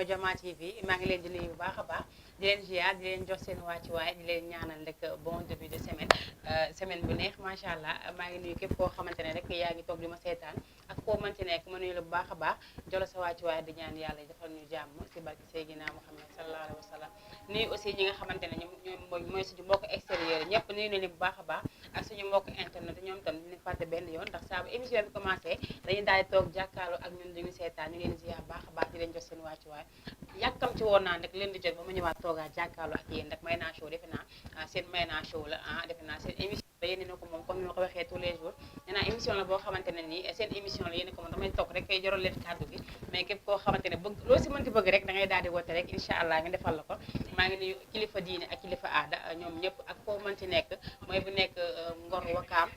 Jama TV maa ngi leen di nuyu bu baax a baax di leen ziar di leen jox seen wàccuwaay di leen ñaanal rek bon début de semaine semaine bu neex macha allah maa ngi nuyu képp koo xamante ne rek yaa ngi toog di ma seetaan ak koo mënti nekk ma nuyu la bu baax a baax jolo sa wàccuwaay di ñaan yàlla defal ñu jàmm si barki Seydina Muhammad sallallahu alayhi wa sallam nuyu aussi ñi nga xamante ne ñoom mooy suñu mbokk extérieur yi ñëpp nuyu na leen bu baax a baax ak suñu mbokk internet ñoom tam dinañ fàtte benn yoon ndax saa bu émission bi commencé dañuy daal di toog jàkkaarloo ak ñun dañu seetaan ñu leen ziar baax a baax di leen jox seen wàccuwaay yàkkam ci woon naa rek leen di jot ba ma ñëwaat toogaa jàkkaarloo ak yéen rek Mayna Show defe naa seen Mayna Show la defe naa seen émission la yéen ko moom comme ni ma ko waxee tous les jours nee naa émission la boo xamante ne nii seen émission la yéen ko moom damay toog rek kay jorol leen kàddu gi mais képp koo xamante ne bëgg loo si mënti bëgg rek da ngay daal di woote rek incha allah nga defal la ko maa ngi nuyu kilifa diine ak kilifa aada ñoom ñëpp ak foo mënti nekk mooy bu nekk Ngor Wakaam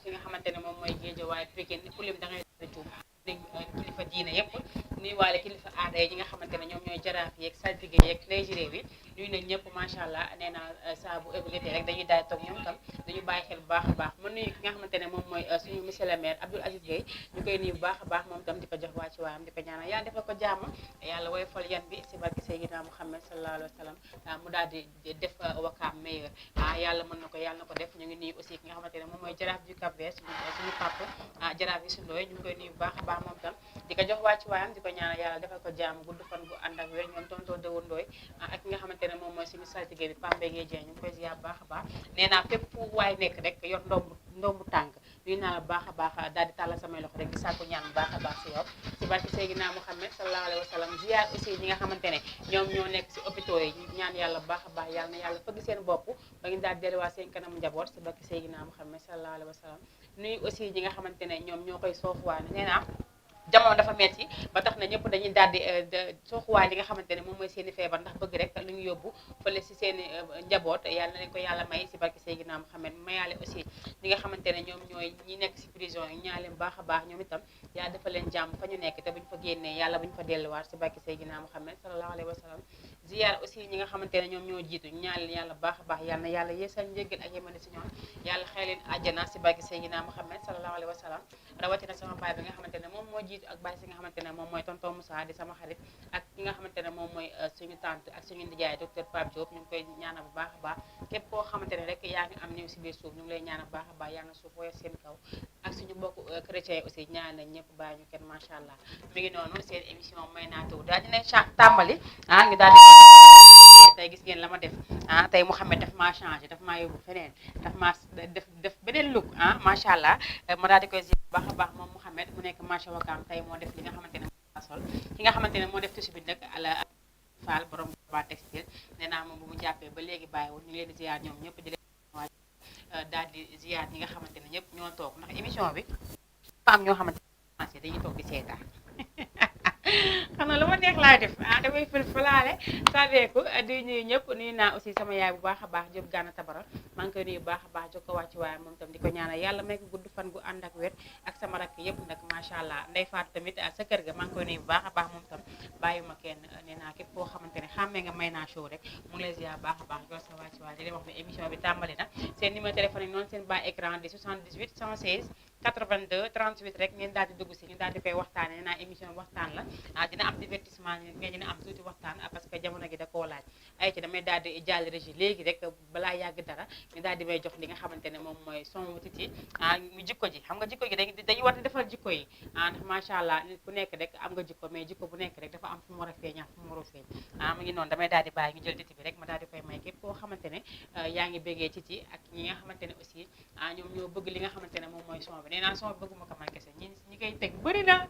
fi nga xamante ne moom mooy Géejawaay Pikine ku lim da ngay daal di juum kilifa diine yëpp nuyu waale kilifa aada yi ñi nga xamante ne ñoom ñooy jaraaf yeeg saltige yeeg légiré bi nuyu nañ ñëpp macha allah nee naa saa bu ëbbëgatee rek dañuy daal toog ñoom tam dañu bàyyi xel bu baax a baax ma nuyu ki nga xamante ne moom mooy suñu monsieur le maire Abdoul Aziz Gueye ñu koy nuyu bu baax a baax moom tam di ko jox waa ci waayam di ko ñaanal yàlla defal ko jàmm yàlla woyofal yan bi si barke Seydina Muhammad sallallahu alayhi wa sallam mu daal di def wakaam meilleur yàlla mën na ko yàlla na ko def ñu ngi nuyu aussi ki nga xamante ne moom mooy jaraaf du Cap Vert suñu papa jaraaf yi sundooy ñu ngi koy nuyu bu baax a baax moom tam di ko jox waa ci waayam di ko ñaanal yàlla defal ko jàmm gudd fan bu ànd ak wér ñoom tontoo dëwu ndooy ak ki nga xamante ne moom mooy suñu saltige bi Pambégué Dieng ñu ngi koy ziar baax a baax nee naa fépp fu waay nekk rek yor ndombu tànk nuyu naa la baax a baax daal di tàllal samay loxo rek di sàkku ñaan bu baax a baax si yow si barke Seydina Muhammad sallallahu alayhi wa sallam ziar aussi ñi nga xamante ne ñoom ñoo nekk si hôpitaux yi ñaan yàlla bu baax a baax yàlla na yàlla fëgg seen bopp ba ngi daal di delluwaat seen kanam njaboot si barke Seydina Muhammad sallallahu alayhi wa sallam nuyu aussi ñi nga xamante ne ñoom ñoo koy soofuwaane nee naa jamono dafa metti ba tax na ñëpp dañuy daal di sooxuwaay li nga xamante ne moom mooy seen i feebar ndax bëgg rek lu ñu yóbbu fële si seen i njaboot yàlla na leen ko yàlla may si barke Seydina Muhammad mayaale aussi ñi nga xamante ne ñoom ñooy ñi nekk si prison yi ñaa leen baax a baax ñoom itam yàlla dafa leen jàmm fa ñu nekk te buñu fa génnee yàlla buñu fa delluwaat si barke Seydina Muhammad sallallahu alayhi wa sallam ziyaar aussi ñi nga xamante ne ñoom ñoo jiitu ñaa leen yàlla baax a baax yàlla na yàlla yeesal njéggal ak yemane si ñoom yàlla xëy leen àjjana si barke Seydina Muhammad sallallahu alayhi wa sallam rawatina sama baay bi nga xamante ne moom moo jiitu ak baay si nga xamante ne moom mooy tonton Moussa di sama xarit ak ki nga xamante ne moom mooy suñu tante ak suñu ndijaay docteur Pape Diop ñu ngi koy ñaanal bu baax a baax képp koo xamante ne rek yaa ngi am néew si biir suuf ñu ngi lay ñaanal bu baax a baax yaa nga suuf woyof seen kaw ak suñu mbokku chrétien aussi ñaan nañ ñëpp bàyyi ñu kenn macha allah mi ngi noonu seen émission Mayna Show daal dinañ tàmbali ñu daal di tey gis ngeen la ma def tey Mouhamed daf maa changé daf maa yóbbu feneen daf maa def beneen look macha allah ma daal di koy ziar baax a baax moom Mouhamed mu nekk marché Wakaam tey moo def li nga xamante ne sol ki nga xamante ne moo def tissu bi nag ala Fall borom ba textile nee naa moom bu mu jàppee ba léegi bàyyiwul ñu leen di ziar ñoom ñëpp di leen waaj daal di ziar ñi nga xamante ne ñëpp ñoo toog ndax émission bi fa am ñoo xamante ne dañuy toog di seetaan xam na lu ma neex laay def damay fël-fëlaale sabeeku di nuyu ñëpp nuyu naa aussi sama yaay bu baax a baax Diop Gana Tabara maa ngi koy nuyu bu baax a baax jog ko wàcc waaye moom tam di ko ñaanal yàlla may ko gudd fan gu ànd ak wér ak sama rakk yëpp nag macha allah Ndey Faat tamit sa kër ga maa ngi koy nuyu bu baax a baax moom tam bàyyuma kenn nee naa képp koo xamante ne xàmmee nga Mayna Show rek mu ngi lay ziar baax a baax jol sa wàcc waaye di leen wax ne émission bi tàmbali na seen numéro téléphone yi noonu seen bas écran di 78 116 82 38 rek ngeen daal di dugg si ñu daal di koy waxtaane nee naa émission waxtaan la dina am divertissement mais dina am tuuti waxtaan parce que jamono gi da koo laaj ay ci damay daal di jàll régie léegi rek balaa yàgg dara ñu daal di may jox li nga xamante ne moom mooy son titi mu jikko ji xam nga jikko ji dañuy war di defal jikko yi ndax macha allah nit ku nekk rek am nga jikko mais jikko bu nekk rek dafa am fu mu war a feeñ ak fu mu war a feeñ mu ngi noonu damay daal di bàyyi ñu jël titi bi rek ma daal di koy may képp koo xamante ne yaa ngi béggee titi ak ñi nga xamante ne aussi ñoom ñoo bëgg li nga xamante ne moom mooy son bi nee naa son bi bëgguma ko man kese ñi koy teg bëri na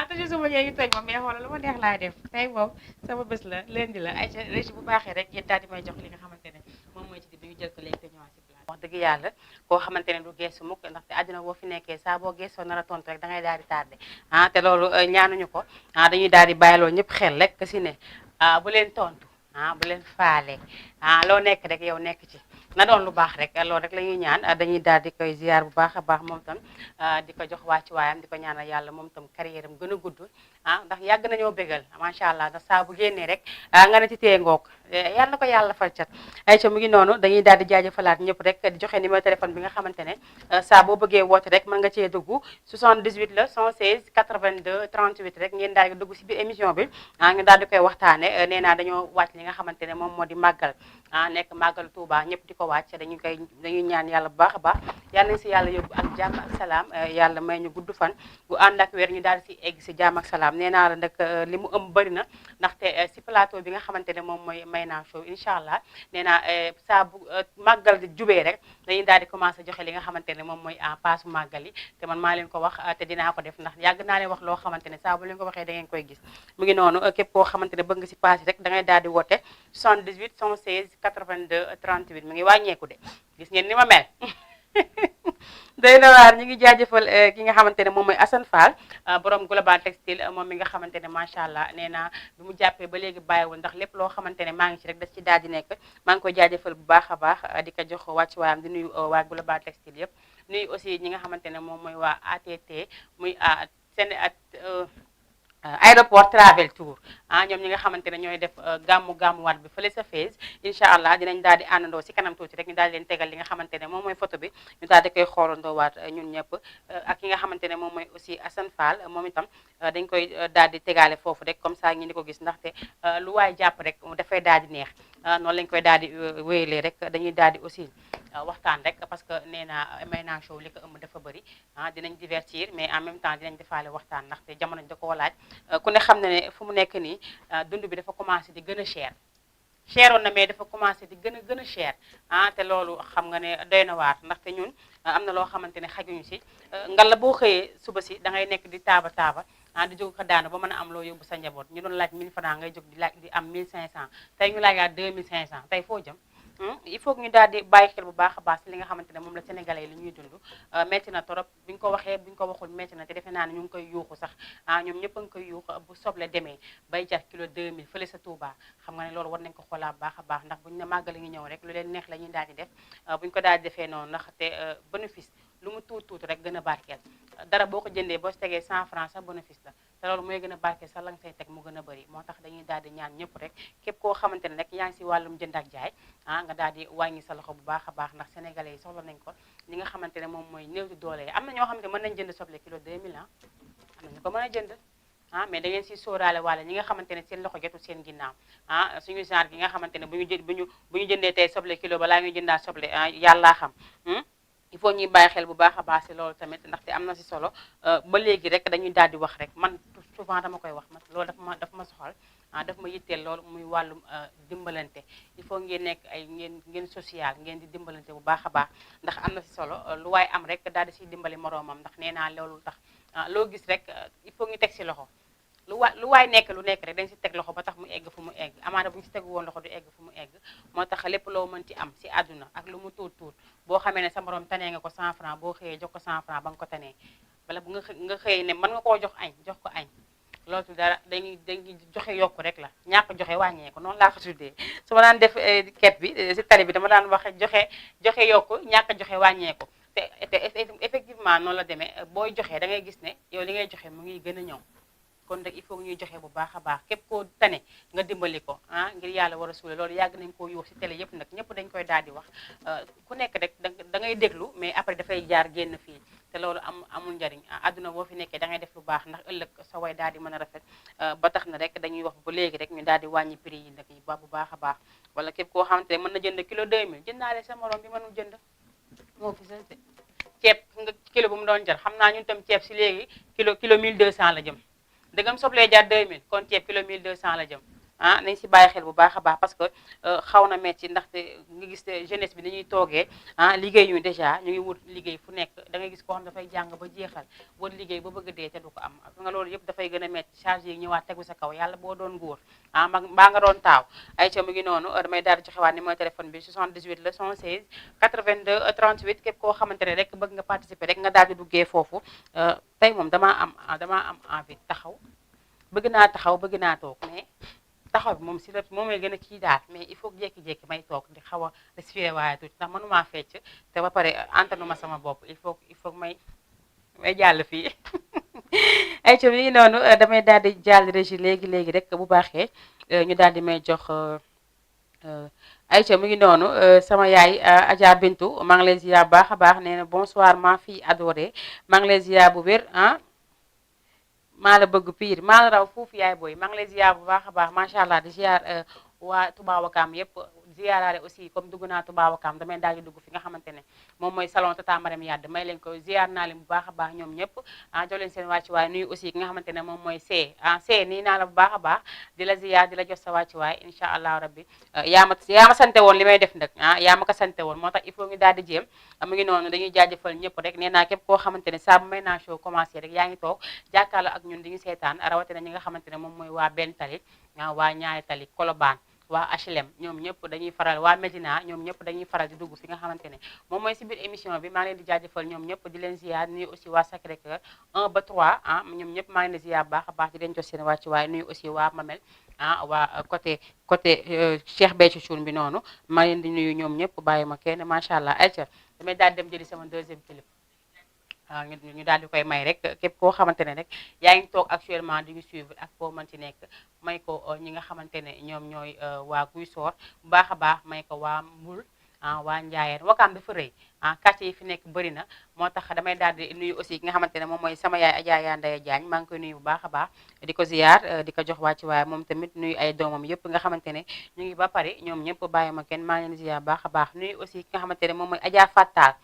te suma ñee ñu teg ma mais xoolal lu ma neex laay def tey moom sama bés la lundi la ay régie bu baaxee rek yéen daal di may jox li nga xamante ne moom mooy ci di bi ñu jël ko léegi te ñëwaat si place wax dëgg yàlla koo xamante ne du geesu mukk ndaxte àdduna boo fi nekkee saa boo geesoo nar a tontu rek da ngay daal di tardé te loolu ñaanuñu ko dañuy daal di bàyyiloo ñëpp xel rek si ne bu leen tontu bu leen faale loo nekk rek yow nekk ci na doon lu baax rek loolu rek la ñuy ñaan dañuy daal di koy ziar bu baax a baax moom tam di ko jox wàcc waayam di ko ñaanal yàlla moom tam carrière am gën a gudd ndax yàgg nañoo bégal macha allah ndax saa bu génnee rek nga ne ci téye ngoog yal na ko yàlla fal cat ay ca mu ngi noonu dañuy daal di jaajëfalaat ñëpp rek di joxe numéro téléphone bi nga xamante ne saa boo bëggee woote rek mën nga cee dugg 78 la 116 82 38 rek ngeen daal di dugg si biir émission bi ngeen daal di koy waxtaane nee naa dañoo wàcc li nga xamante ne moom moo di màggal nekk màggal Touba ñëpp di ko wàcc dañuy ñaan yàlla bu baax a baax yàlla nañ si yàlla yóbbu ak jàmm ak salaam yàlla may ñu gudd fan gu ànd ak weer ñu daal di si egg si jàmm ak salaam nee naa la nag li mu ëmb bëri na ndaxte si plateau bi nga xamante ne moom mooy Mayna Show incha allah nee naa saa bu màggal di jubee rek dañuy daal di commencé joxe li nga xamante ne moom mooy paasu màggal yi te man maa leen ko wax te dinaa ko def ndax yàgg naa leen wax loo xamante ne saa bu leen ko waxee da ngeen koy gis mu ngi noonu képp koo xamante ne bëgg nga si paas yi rek da ngay daal di woote 78 116 82 38 mu ngi wàññeeku de gis ngeen ni ma mel doy na waar ñu ngi jaajëfal ki nga xamante ne moom mooy Assane Fall borom Global Textile moom mi nga xamante ne macha allah nee naa bi mu jàppee ba léegi bàyyiwul ndax lépp loo xamante ne maa ngi ci rek das ci daal di nekk maa ngi koy jaajëfal bu baax a baax di ko jox wàccuwaayam di nuyu waa Global Textile yëpp nuyu aussi ñi nga xamante ne moom mooy waa ATT muy seen aéroport travel tour ñoom ñi nga xamante ne ñooy def gàmmuwaat bi fële sa Fès incha allah dinañ daal di àndandoo si kanam tuuti rek ñu daal di leen tegal li nga xamante ne moom mooy photo bi ñu daal di koy xoolandoo waat ñun ñëpp ak ki nga xamante ne moom mooy aussi Assane Fall moom itam dañ koy daal di tegaale foofu rek comme ça ñi di ko gis ndaxte lu waay jàpp rek dafay daal di neex noonu lañ koy daal di wéyalee rek dañuy daal di aussi waxtaan rek parce que nee naa Mayna Show li ko ëmb dafa bëri dinañ divertir mais en même temps dinañ defaale waxtaan ndaxte jamono da koo laaj ku ne xam na ne fu mu nekk nii dund bi dafa commencé di gën a cheroon na mais dafa commencé di gën a cher te loolu xam nga ne doy na waar ndaxte ñun am na loo xamante ne xajuñu si ngal la boo xëyee suba si da ngay nekk di taaba di jóg ko daana ba mën a am loo yóbbu sa njaboot ñu doon laaj 1000 francs ngay jóg di laaj di am 1500 tey ñu laajaat 2500 tey foo jëm il faut que ñu daal di bàyyi xel bu baax a baax si li nga xamante ne moom la sénégalais yi la ñuy dund metti na torop bi ñu ko waxee bu ñu ko waxul metti na te defe naa ne ñu ngi koy yuuxu sax ñoom ñëpp a ngi koy yuuxu bu soble demee bay jar kilo 2000 fële sa Touba xam nga ne loolu war nañ ko xoolaa bu baax a baax ndax buñu ne màggali ngi ñëw rek lu leen neex la ñuy daal di def buñu ko daal di defee noonu ndax te bénéfice lu mu tuut rek gën a barkeel dara boo ko jëndee boo si tegee 100 francs sax bénéfice la te loolu mooy gën a barkeel sax la nga say teg mu gën a bëri moo tax dañuy daal di ñaan ñëpp rek képp koo xamante ne rek yaa ngi si wàllum jënd ak jaay nga daal di wàññi sa loxo bu baax a baax ndax sénégalais yi soxla nañ ko li nga xamante ne moom mooy néew di doole yi am na ñoo xamante ne mën nañ jënd soble kilo 2000 am nañu ko mën a jënd mais da ngeen si sóoraale wala ñi nga xamante ne seen loxo jotul seen ginnaaw suñu genre gi nga xamante ne bu ñu jëndee tey soble kilo balaa ñuy jëndaa soble yàllaa xam il faut ñuy bàyyi xel bu baax a baax si loolu tamit ndaxte am na si solo ba léegi rek dañuy daal di wax rek man souvent dama koy wax man loolu dafa ma soxal daf ma yitteel loolu muy wàllum dimbalante il faut ngeen nekk ay ngeen social ngeen di dimbalante bu baax a baax ndax am na si solo lu waay am rek daal di siy dimbali moroomam ndax nee naa loolu tax loo gis rek il faut ñu teg si loxo lu waay nekk lu nekk rek dañ si teg loxo ba tax mu egg fu mu egg amaana bu ñu si tegu woon loxo du egg fu mu egg moo tax lépp loo mënti am si àdduna ak lu mu tuut boo xamee ne sa morom tanee nga ko 100 francs boo xëyee jox ko 100 francs ba nga ko tanee wala bu nga xëyee ne mën nga koo jox añ jox ko añ loolu dara dañuy joxe yokku rek la ñàkk joxe wàññee ko noonu laa ko tuddee su ma daan def ket bi si tali bi dama daan wax joxe yokku ñàkk joxe wàññee ko te effectivement noonu la demee booy joxe da ngay gis ne yow li ngay joxe mu ngi gën a ñëw kon rek il faut ñuy joxe bu baax a baax képp koo tane nga dimbali ko ngir yàlla war a suule loolu yàgg nañ koo yuux si télé yëpp nag ñëpp dañ koy daal di wax ku nekk rek da ngay déglu mais après dafay jaar génn fii te loolu amul njariñ àdduna boo fi nekkee da ngay def lu baax ndax ëllëg sa way daal di mën a rafet ba tax na rek dañuy wax ba léegi rek ñu daal di wàññi prix yi nag yi ba bu baax a baax wala képp koo xamante ne mën na jënd kilo 2000 jëndaale sa morom bi mënul jënd moo fi sante ceeb nga kilo bu mu doon jar xam naa ñun tam ceeb si léegi kilo 1200 la jëm dëggam soblee jar 2000 kon ceeb kilo 1200 la jëm nañ si bàyyi xel bu baax a baax parce que xaw na metti ndaxte nga gis jeunesse bi dañuy toogee liggéey ñu déjà ñu ngi wut liggéey fu nekk da ngay gis koo xam dafay jàng ba jeexal wut liggéey ba bëgg dee te du ko am nga loolu yëpp dafay gën a metti charge yi ñëwaat tegu sa kaw yàlla boo doon góor mbaa nga doon taaw ay ca mu ngi noonu damay daal di joxewaat numéro téléphone bi 78 la 116 82 38 képp koo xamante ne rek bëgg nga participer rek nga daal di duggee foofu tey moom damaa am envie taxaw bëgg naa taxaw bëgg naa toog mais taxaw bi moom si la moom lay gën a kii daal mais il faut que jékki-jékki may toog di xaw a respirer waaye tuuti ndax mënumaa fecc te ba pare antanu ma sama bopp il faut may jàll fii ay ca mi ngi noonu damay daal di jàll régie léegi léegi rek bu baaxee ñu daal di may jox Aïcha mu ngi noonu sama yaay Adja Bintu maa ngi lay ziar bu baax a baax nee na bonsoir ma fille adorée maa ngi lay ziar bu wér ah. maa la bëgg pire maa la raw foofu yaay booy maa ngi lay ziar bu baax a baax macha allah di ziar waa Touba Wakaam yëpp ziaraale aussi comme dugg naa Touba Wakaam damay daal di dugg fi nga xamante ne moom mooy salon Tata Marème Yade may leen ko ziar naa leen bu baax a baax ñoom ñëpp jox leen seen wàccuwaay nuyu aussi ki nga xamante ne moom mooy C nii naa la bu baax a baax di la ziar di la jox sa wàccuwaay incha allah rabbi yaa ma sante woon li may def nag yaa ma ko sante woon moo tax il faut ñu daal di jéem mu ngi noonu dañuy jaajëfal ñëpp rek nee naa képp koo xamante ne saa bu may naa show commencé rek yaa ngi toog jàkkaarloo ak ñun di ñu seetaan rawatina ñi nga xamante ne moom mooy waa benn tali waa ñaari tali Colobane waa HLM ñoom ñëpp dañuy faral waa Medina ñoom ñëpp dañuy faral di dugg fi nga xamante ne moom mooy si biir émission bi maa ngi leen di jaajëfal ñoom ñëpp di leen ziar nuyu aussi waa Sacré Cœur 1 ba 3 ñoom ñëpp maa ngi leen di ziar baax a baax di leen jox seen wàccu waaye nuyu aussi waa Mamel waa côté Cheikh Béthio Thioune bi noonu maa leen di nuyu ñoom ñëpp bàyyi ma kenn macha allah ayca damay daal dem jëli sama deuxième clip ñu daal di koy may rek képp koo xamante ne rek yaa ngi toog actuellement di ñu suivre ak foo mën ci nekk may ko ñi nga xamante ne ñoom ñooy waa Guy Soor bu baax a baax may ko waa Mbul waa Njaayeen Wakaam dafa rëy quartier yi fi nekk bëri na moo tax damay daal di nuyu aussi ki nga xamante ne moom mooy sama yaay Adja yaa Ndaya Jaañ maa ngi koy nuyu bu baax a baax di ko ziyaar di ko jox wàcc waaye moom tamit nuyu ay doomam yëpp nga xamante ne ñu ngi ba pare ñoom ñëpp bàyyi ma kenn maa ngi leen ziyaar baax a baax nuyu aussi ki nga xamante ne moom mooy Adja Fatal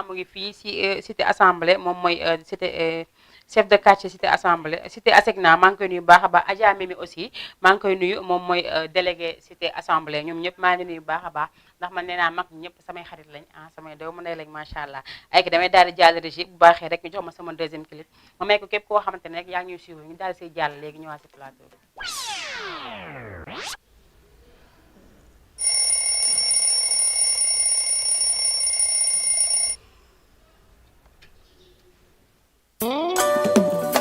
mu ngi fii si cité assemblée moom mooy cité chef de quartier cité assemblée cité ASECNA maa ngi koy nuyu bu baax a baax Adja Mimi aussi maa ngi koy nuyu moom mooy délégué cité assemblée ñoom ñëpp maa ngi nuyu bu baax a baax ndax man nee naa mag ñëpp samay xarit lañ samay doomu ndey lañ macha allah ay ki damay daal di jàll régie bu baaxee rek ñu jox ma sama deuxième clip ma may ko képp koo xamante ne rek yaa ngi ñuy suivre ñu daal di say jàll léegi ñëwaat si plateau bi.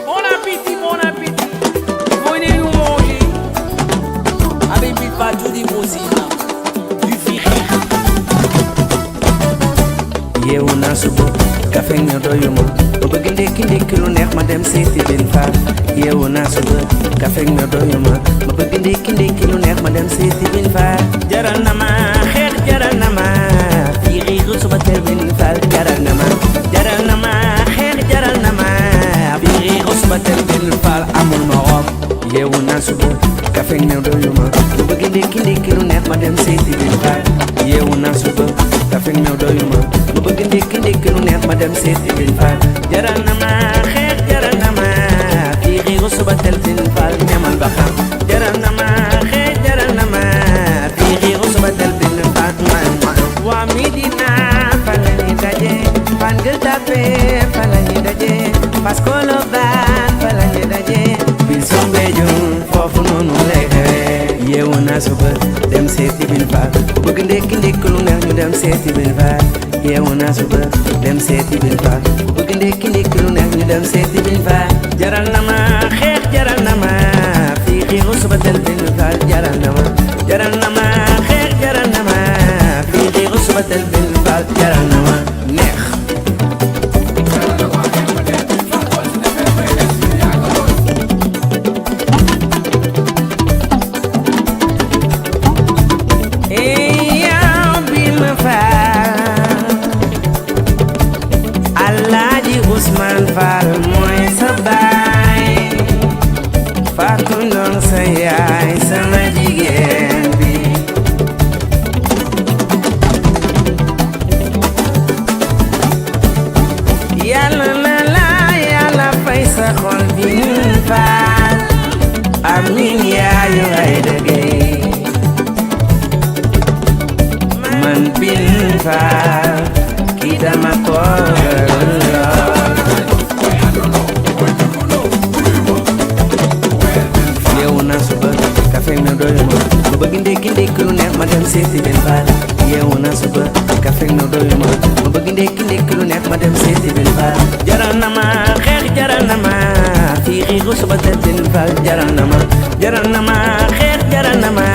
Bon appétit, bon appétit. Venez nous manger avec du pâteau de mozina, du firi. yeewu naa suba kafe nga doyuma ba bëgg ndekki ndekki lu neex ma dem seeti bin faal yeewu naa suba kafe nga doyuma ba bëgg ndekki ndekki lu neex ma dem seeti bin faal jaral na ma xeex jaral na ma fii riiru suba teel bin faal jaral na ma xeex jaral na ma fii riiru suba teel bin faal amul morom yeewu naa suba kafe nga doyuma ba bëgg ndekki ndekki lu neex ma dem seeti bin faal yeewu naa suba kafe nga doyuma ma bëgg ndekki ndekki lu neex ma dem seeti bin faal jaral na ma xeex jaral na ma fii riiru suba teel bin faal ñamal ba xam jaral na ma xeex jaral na ma fii riiru suba teel bin faal waa Medina fa la ñuy daje fan Gueule Tapée fa la ñuy daje Fass Colobane fa la ñuy daje bil Soumbédioune foofu noonu lay xewee yeewu naa suba dem seeti bin faal bëgg ndekki ndekki lu neex ñu dem seeti bin faal yeewu naa suba dem seeti bin faal bëgg ndekki ndekki lu neex ñu dem seeti bin faal jaral na ma xeex jaral na ma fii xiiru suba tel bin faal jaral na ma xeex jaral na ma fii xiiru suba tel bin faal jaral na ma neex Ousmane Fall mooy sa baay Fatou Ndong sa yaay sama jigéen bi yàlla na la yàlla fay sa xol bi Fall amiin yaayu ay dëggee man bin Fall kii dama ko yeewu naa suba kafe na doyuma ma bëgg ndekki ndekki lu neex ma dem seeti bin faal yeewu naa suba kafe na doyuma ma bëgg ndekki ndekki lu neex ma dem seeti bin faal jaral na ma xeex jaral na ma fii xiiru suba teel bin faal jaral na ma xeex jaral na ma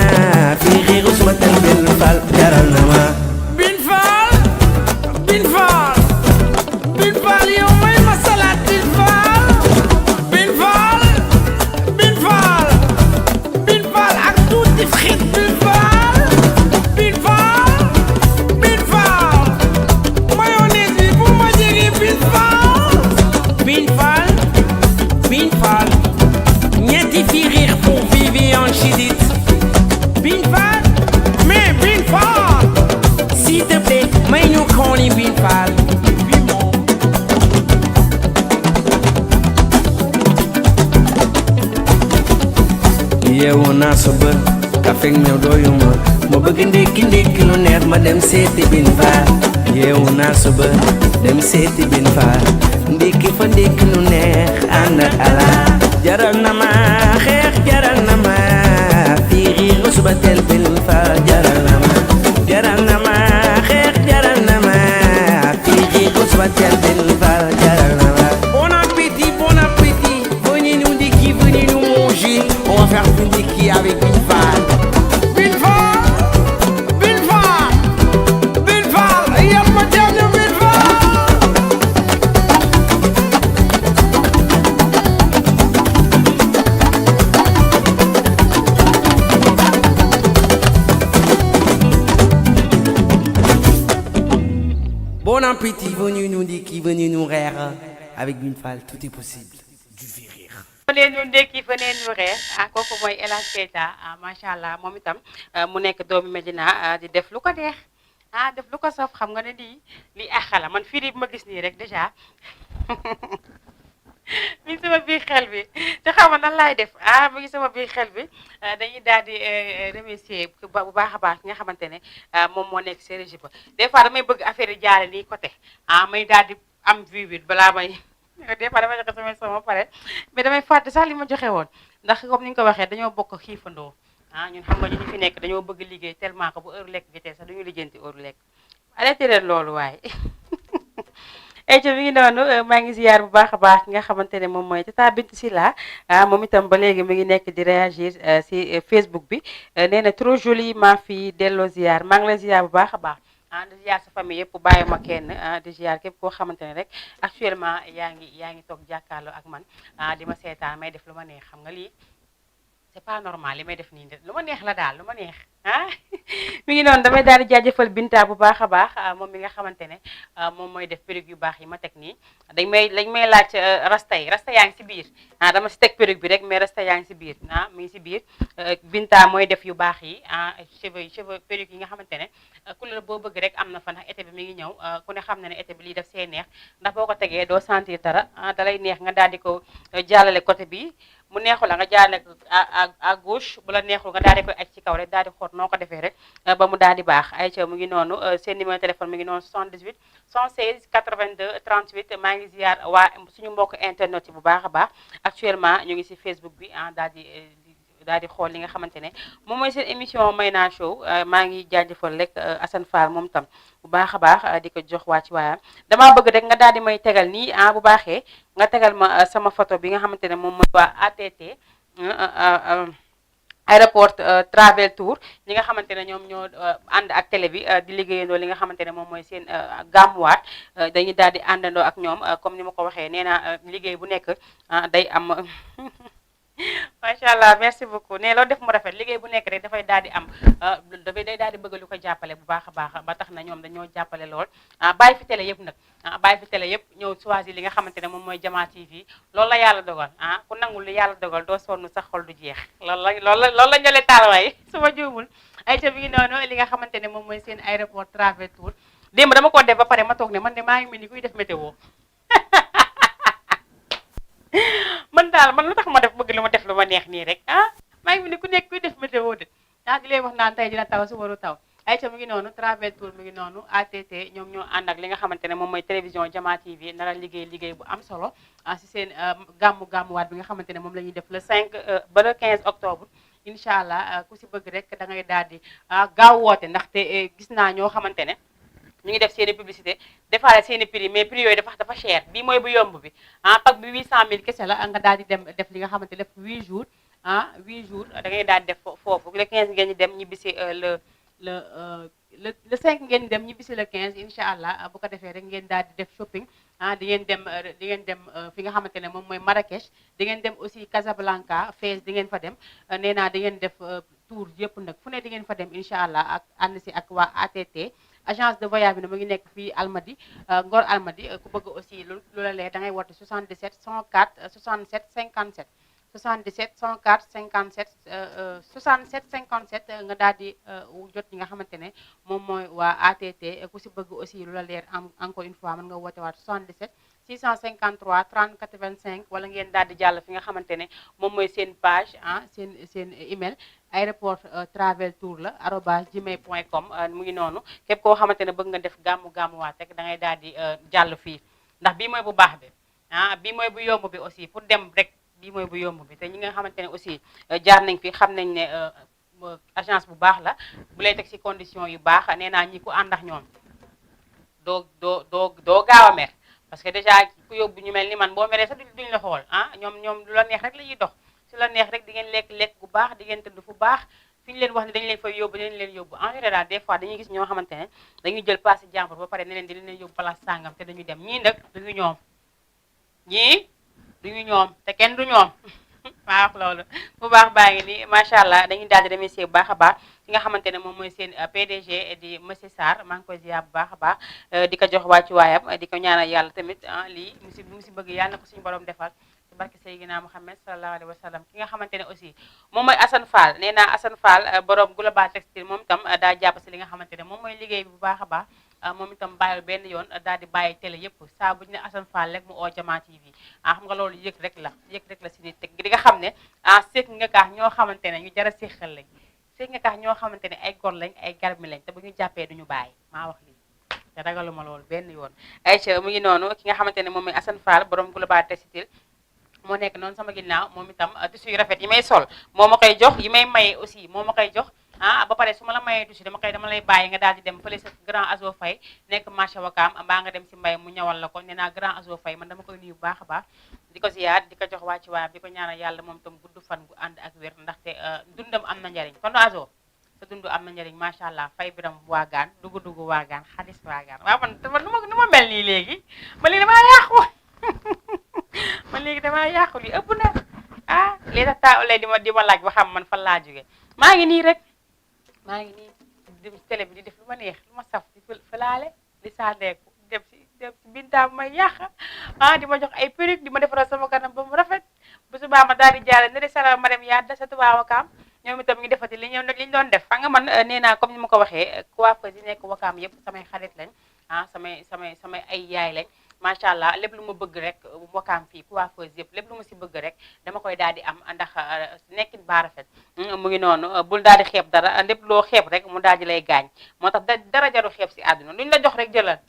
fii xiiru suba teel bin faal jaral na ma Bin Fall yow may ma salaat Bin Fall yeewu naa suba kafe ak meew doyuma ma bëgg ndékki lu neex ma dem seeti bin faal yeewu naa suba dem seeti bin faal ndékki fa ndékki lu neex ànd ak ala jaral na ma xeex jaral na ma fiiriiru suba teel bin faal jaral na ma xeex jaral na ma fiiriiru suba teel bin faal jaral na ma. Bon appétit, venez nous ndéki, venez nous manger. On va faire du ndéki avec une fan. Une fan, il y a pas de une fan. Bon appétit, venez nous ndéki, venez nous reer avec une faal tout est possible du rire. fa neen ñu ndekki fa neen ñu reer kooku mooy El Hadj Keita macha allah moom itam mu nekk doomu Medina di def lu ko neex def lu ko saf xam nga ne lii àqala man fii bi ma gis nii rek dèjà mi ngi sama biir xel bi te xam nga nan laay def mi ngi sama biir xel bi dañuy daal di remercier bu baax a baax ki nga xamante ne moom moo nekk si régie ba des fois damay bëgg affaire yi jaare nii côté may daal di am vue bi balaa may des fois damay joxe sama pare mais damay fàtte sax li ma joxe woon ndax comme ni nga ko waxee dañoo bokk xiifandoo ñun xam nga ñu fi nekk dañoo bëgg liggéey tellement que bu heure lekk gi tey sax duñu lijjanti heure lekk arrêté leen loolu waaye eco mi ngi noonu maa ngi ziyaar bu baax a baax ki nga xamante ne moom mooy Tata Bintou Sylla moom itam ba léegi mi ngi nekk di réagir si Facebook bi nee na trop jolie ma fille delloo ziyaar maa ngi lay ziyaar bu baax a baax di ziyaar sa famille yëpp bàyyi ma kenn di ziyaar képp koo xamante ne rek actuellement yaa ngi toog jàkkaarloo ak man di ma seetaan may def lu ma neex xam nga lii c'est pas normal li may def nii lu ma neex la daal lu ma neex mi ngi noonu damay daal di jaajëfal Binta bu baax a baax moom mi nga xamante ne moom mooy def perruque yu baax yi ma teg nii dañ may laaj rasta yaa ngi si biir dama si teg perruque bi rek mais rasta yaa ngi si biir mi ngi si biir Binta mooy def yu baax yi cheveux perruque yi nga xamante ne couleur boo bëgg rek am na fa ndax été bi mi ngi ñëw ku ne xam na ne été bi lii def see neex ndax boo ko tegee doo sentir dara dalay neex nga daal di ko jàllale côté bi mu neexul la nga jàllale ko à gauche bu la neexul nga daal di koy aj ci kaw rek daal di xool noo ko defee rek ba mu daal di baax ay ca mu ngi noonu seen numéro téléphone mi ngi noonu 78 116 82 38 maa ngi ziar waa suñu mbokk internet yi bu baax a baax actuellement ñu ngi si Facebook bi daal di xool li nga xamante ne moom mooy seen émission Mayna Show maa ngi jaajëfal rek Assane Fall moom tam bu baax a baax di ko jox waa ci waayam damaa bëgg rek nga daal di may tegal nii bu baaxee nga tegal ma sama photo bi nga xamante ne moom mooy waa ATT aéroport travel tour ñi nga xamante ne ñoom ñoo ànd ak télé bi di liggéeyandoo li nga xamante ne moom mooy seen gàmmuwaat dañuy daal di àndandoo ak ñoom comme ni ma ko waxee nee naa liggéey bu nekk day am macha allah merci beaucoup ne loolu def mu rafet liggéey bu nekk rek dafay daal di am day daal di bëgg lu ko jàppale bu baax a baax ba tax na ñoom dañoo jàppale lool bàyyi fi télé yëpp nag bàyyi fi télé yëpp ñëw choisir li nga xamante ne moom mooy Jama TV loolu la yàlla dogal ku nangul li yàlla dogal doo sonn sa xol du jeex loolu la ñole taalwaay su ma juumul ay ca bi ngi noonu li nga xamante ne moom mooy seen aéroport travel tour démb dama ko def ba pare ma toog ne man de maa ngi mel ni kuy def météo man daal man lu tax ma bëgg lu ma def lu ma neex nii rek maa ngi ni ku nekk kuy def météo de di leen wax naan tey dina taw su waru taw ay ca mu ngi noonu travel tour mi ngi noonu ATT ñoom ñoo ànd ak li nga xamante ne moom mooy télévision Jama TV nara liggéey bu am solo si seen gàmmuwaat bi nga xamante ne moom la ñuy def le 5 ba le 15 octobre incha allah ku si bëgg rek da ngay daal di gaaw woote ndaxte gis naa ñoo xamante ne ñu ngi def seeni publicité defaale seeni prix mais prix yooyu dafa cher bii mooy bu yomb bi pack bi 800000 kese la nga daal di dem def li nga xamante def 8 jours 8 jours da ngay daal di def foofu le 15 ngeen ñu dem ñibbisi le 5 ngeen dem ñibbisi le 15 incha allah bu ko defee rek ngeen daal di def shopping di ngeen dem fi nga xamante ne moom mooy Marrakech di ngeen dem aussi Casablanca Fès di ngeen fa dem nee naa di ngeen def tour yëpp nag fu ne di ngeen fa dem incha allah ak ànd si ak waa ATT agence de voyage bi ne mu ngi nekk fii Almadi Ngor Almadi ku bëgg aussi lu la leer da ngay woote 77 104 67 57 77 104 57 67 57 nga daal di jot ñi nga xamante ne moom mooy waa ATT ku si bëgg aussi lu la leer encore une fois mën nga woote waat 77 653 30 85 wala ngeen daal di jàll fi nga xamante ne moom mooy seen page seen email aéroport travel tour la @gmail.com mu ngi noonu képp koo xamante ne bëgg nga def gàmmuwaat rek da ngay daal di jàll fii ndax bii mooy bu baax bi bii mooy bu yomb bi aussi pour dem rek bii mooy bu yomb bi te ñi nga xamante ne aussi jaar nañ fi xam nañ ne agence bu baax la bu lay teg ci condition yu baax nee naa ñi ku ànd ak ñoom doo gaaw a mer parce que déjà ku yóbbu ñu mel ni man boo meree sax duñ la xool ñoom lu la neex rek la ñuy dox su la neex rek di ngeen lekk bu baax di ngeen tëdd fu baax fi ñu leen wax ne dañu leen fay yóbbu dañ leen yóbbu en général des fois dañuy gis ñoo xamante ne dañuy jël place jàmbur ba pare ne leen di leen yóbbu place sàngam te dañuy dem ñii nag duñu ñoom te kenn du ñoom waaw loolu bu baax baa ngi nii macha allah dañuy daal di remercier bu baax a baax ki nga xamante ne moom mooy seen PDG di monsieur Sarr maa ngi koy ziar bu baax a baax di ko jox wàccuwaayam di ko ñaanal yàlla tamit lii mu si bëgg yàlla na ko suñu borom defal ci barke Seydina Muhammad sallallahu alayhi wa sallam ki nga xamante ne aussi moom mooy Assane Fall nee naa Assane Fall borom Global Textile moom itam daa jàpp si li nga xamante ne moom mooy liggéey bi bu baax a baax moom itam bàyyil benn yoon daal di bàyyi télé yëpp saa bu ñu ne Assane Fall rek mu oo Jama TV xam nga loolu yëg rek la si nit teg di nga xam ne seek nga kaax ñoo xamante ne ñu jara séqal lañ seek nga kaax ñoo xamante ne ay gor lañ ay garmi lañ te bu ñu jàppee duñu bàyyi maa wax lii te ragaluma loolu benn yoon Aïcha mu ngi noonu ki nga xamante ne moom mooy Assane Fall borom Global Textile moo nekk noonu sama ginnaaw moom itam tissu yu rafet yi may sol moo ma koy jox yi may maye aussi moo ma koy jox ba pare su ma la mayee tissu dama lay bàyyi nga daal di dem fële sa grand Azo Faye nekk marché Wakaam mbaa nga dem si mbay mu ñawal la ko nee naa grand Azo Faye man dama koy nuyu bu baax a baax di ko ziyaar di ko jox waa ci waayam di ko ñaanal yàlla moom itam gudd fan gu ànd ak wér ndaxte dundam am na njariñ kon Azo sa dund am na njariñ macha allah fay biram waagaan dugg waagaan xaalis waagaan waaw man nu ma mel nii léegi ma lii damaa yàqu man léegi damaa yàqu li ëpp na léegi tax taa olay di ma laaj ba xam man fan laa jóge maa ngi nii dem si télé bi di def lu ma neex lu ma saf di fëlaale di saaneeku dem si bintaa bu may yàq di ma jox ay perruque di ma defaral sama kanam ba mu rafet bu subaa ma daal di jaale ne de sala ma dem yaa sa Touba Wakaam ñoom itam ngi defati li ñu doon def fa nga man nee naa comme ni ma ko waxee coiffeuse yi nekk Wakaam yëpp samay xarit lañ samay ay yaay lañ macha allah lépp lu ma bëgg rek Wakaam fii coiffeuse yëpp lépp lu ma si bëgg rek dama koy daal di am ndax nekkin baa rafet mu ngi noonu bul daal di xeeb dara lépp loo xeeb rek mu daal di lay gaañ moo tax dara jaru xeeb si àdduna luñ la jox rek jëlal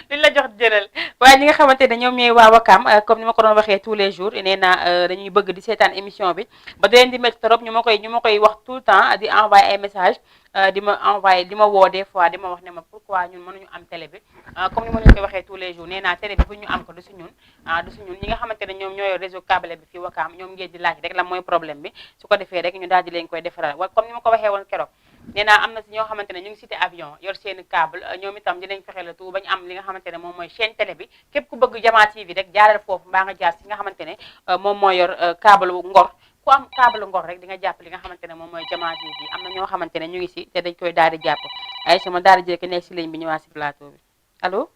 liñ la jox jëlal waaye ñi nga xamante ne ñoom ñooy waa Wakaam comme ni ma ko doon waxee tous les jours nee naa dañuy bëgg di seetaan émission bi ba da leen di métti trop ñu ma koy wax tout le temps di envoyé ay message di ma envoyé di ma woo des fois di ma wax ne ma pourquoi ñun mënuñu am télé bi comme ni ma leen koy waxee tous les jours nee naa télé bi bu ñu am ko du si ñun ñi nga xamante ne ñoom ñooy réseau câble bi fii Wakaam ñoom ngeen di laaj rek la mooy problème bi su ko defee rek ñu daal di leen koy defaral wa comme ni ma ko waxee woon keroog nee naa am na si ñoo xamante ne ñu ngi cité avion yor seeni câble ñoom itam dinañ fexe la tout ba ñu am li nga xamante ne moom mooy chaîne télé bi képp ku bëgg Jama TV rek jaaral foofu mbaa nga jaar si nga xamante ne moom mooy yor câble Ngor ku am câble Ngor rek di nga jàpp li nga xamante ne moom mooy Jama TV am na ñoo xamante ne ñu ngi si te dañ koy daal di jàpp ay sama daal di jëkk nekk si ligne bi ñëwaat si plateau bi allo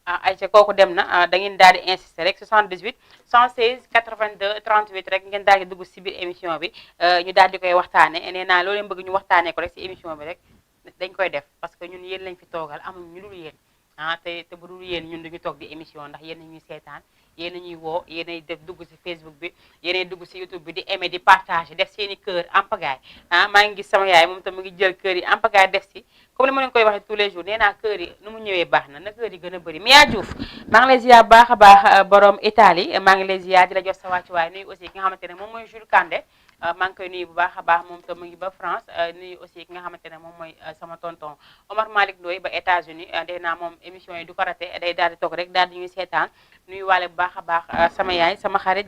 Aïcha kooku dem na da ngeen daal di insister rek 78 116 82 38 rek ngeen daal di dugg si biir émission bi ñu daal di koy waxtaane nee naa loolu leen bëgg ñu waxtaanee ko rek si émission bi rek dañ koy def parce que ñun yéen lañ fi toogal amuñu ñu dul yéen te bu dul yéen ñun duñu toog di émission ndax yéen ñuy seetaan yéen ñuy woo yéenay def dugg si Facebook bi yéenay dugg si YouTube bi di aimer di partager def seen i kër ampagaay maa ngi gis sama yaay moom tam mu ngi jël kër yi ampagaay def si comme li ma leen koy waxee tous les jours nee naa kër yi nu mu ñëwee baax na kër yi gën a bëri Mia Diouf maa ngi lay ziar baax a baax borom Italie maa ngi lay ziar di la jox sa wàccuwaay nuyu aussi ki nga xamante ne moom mooy Jules Kandé maa ngi koy nuyu bu baax a baax moom tam mu ngi ba France nuyu aussi ki nga xamante ne moom mooy sama tonton Omar Malick Ndoye ba États-Unis dee naa moom émission yi du ko raté day daal di toog rek daal di ñuy seetaan nuyu waale bu baax a baax sama yaay sama xarit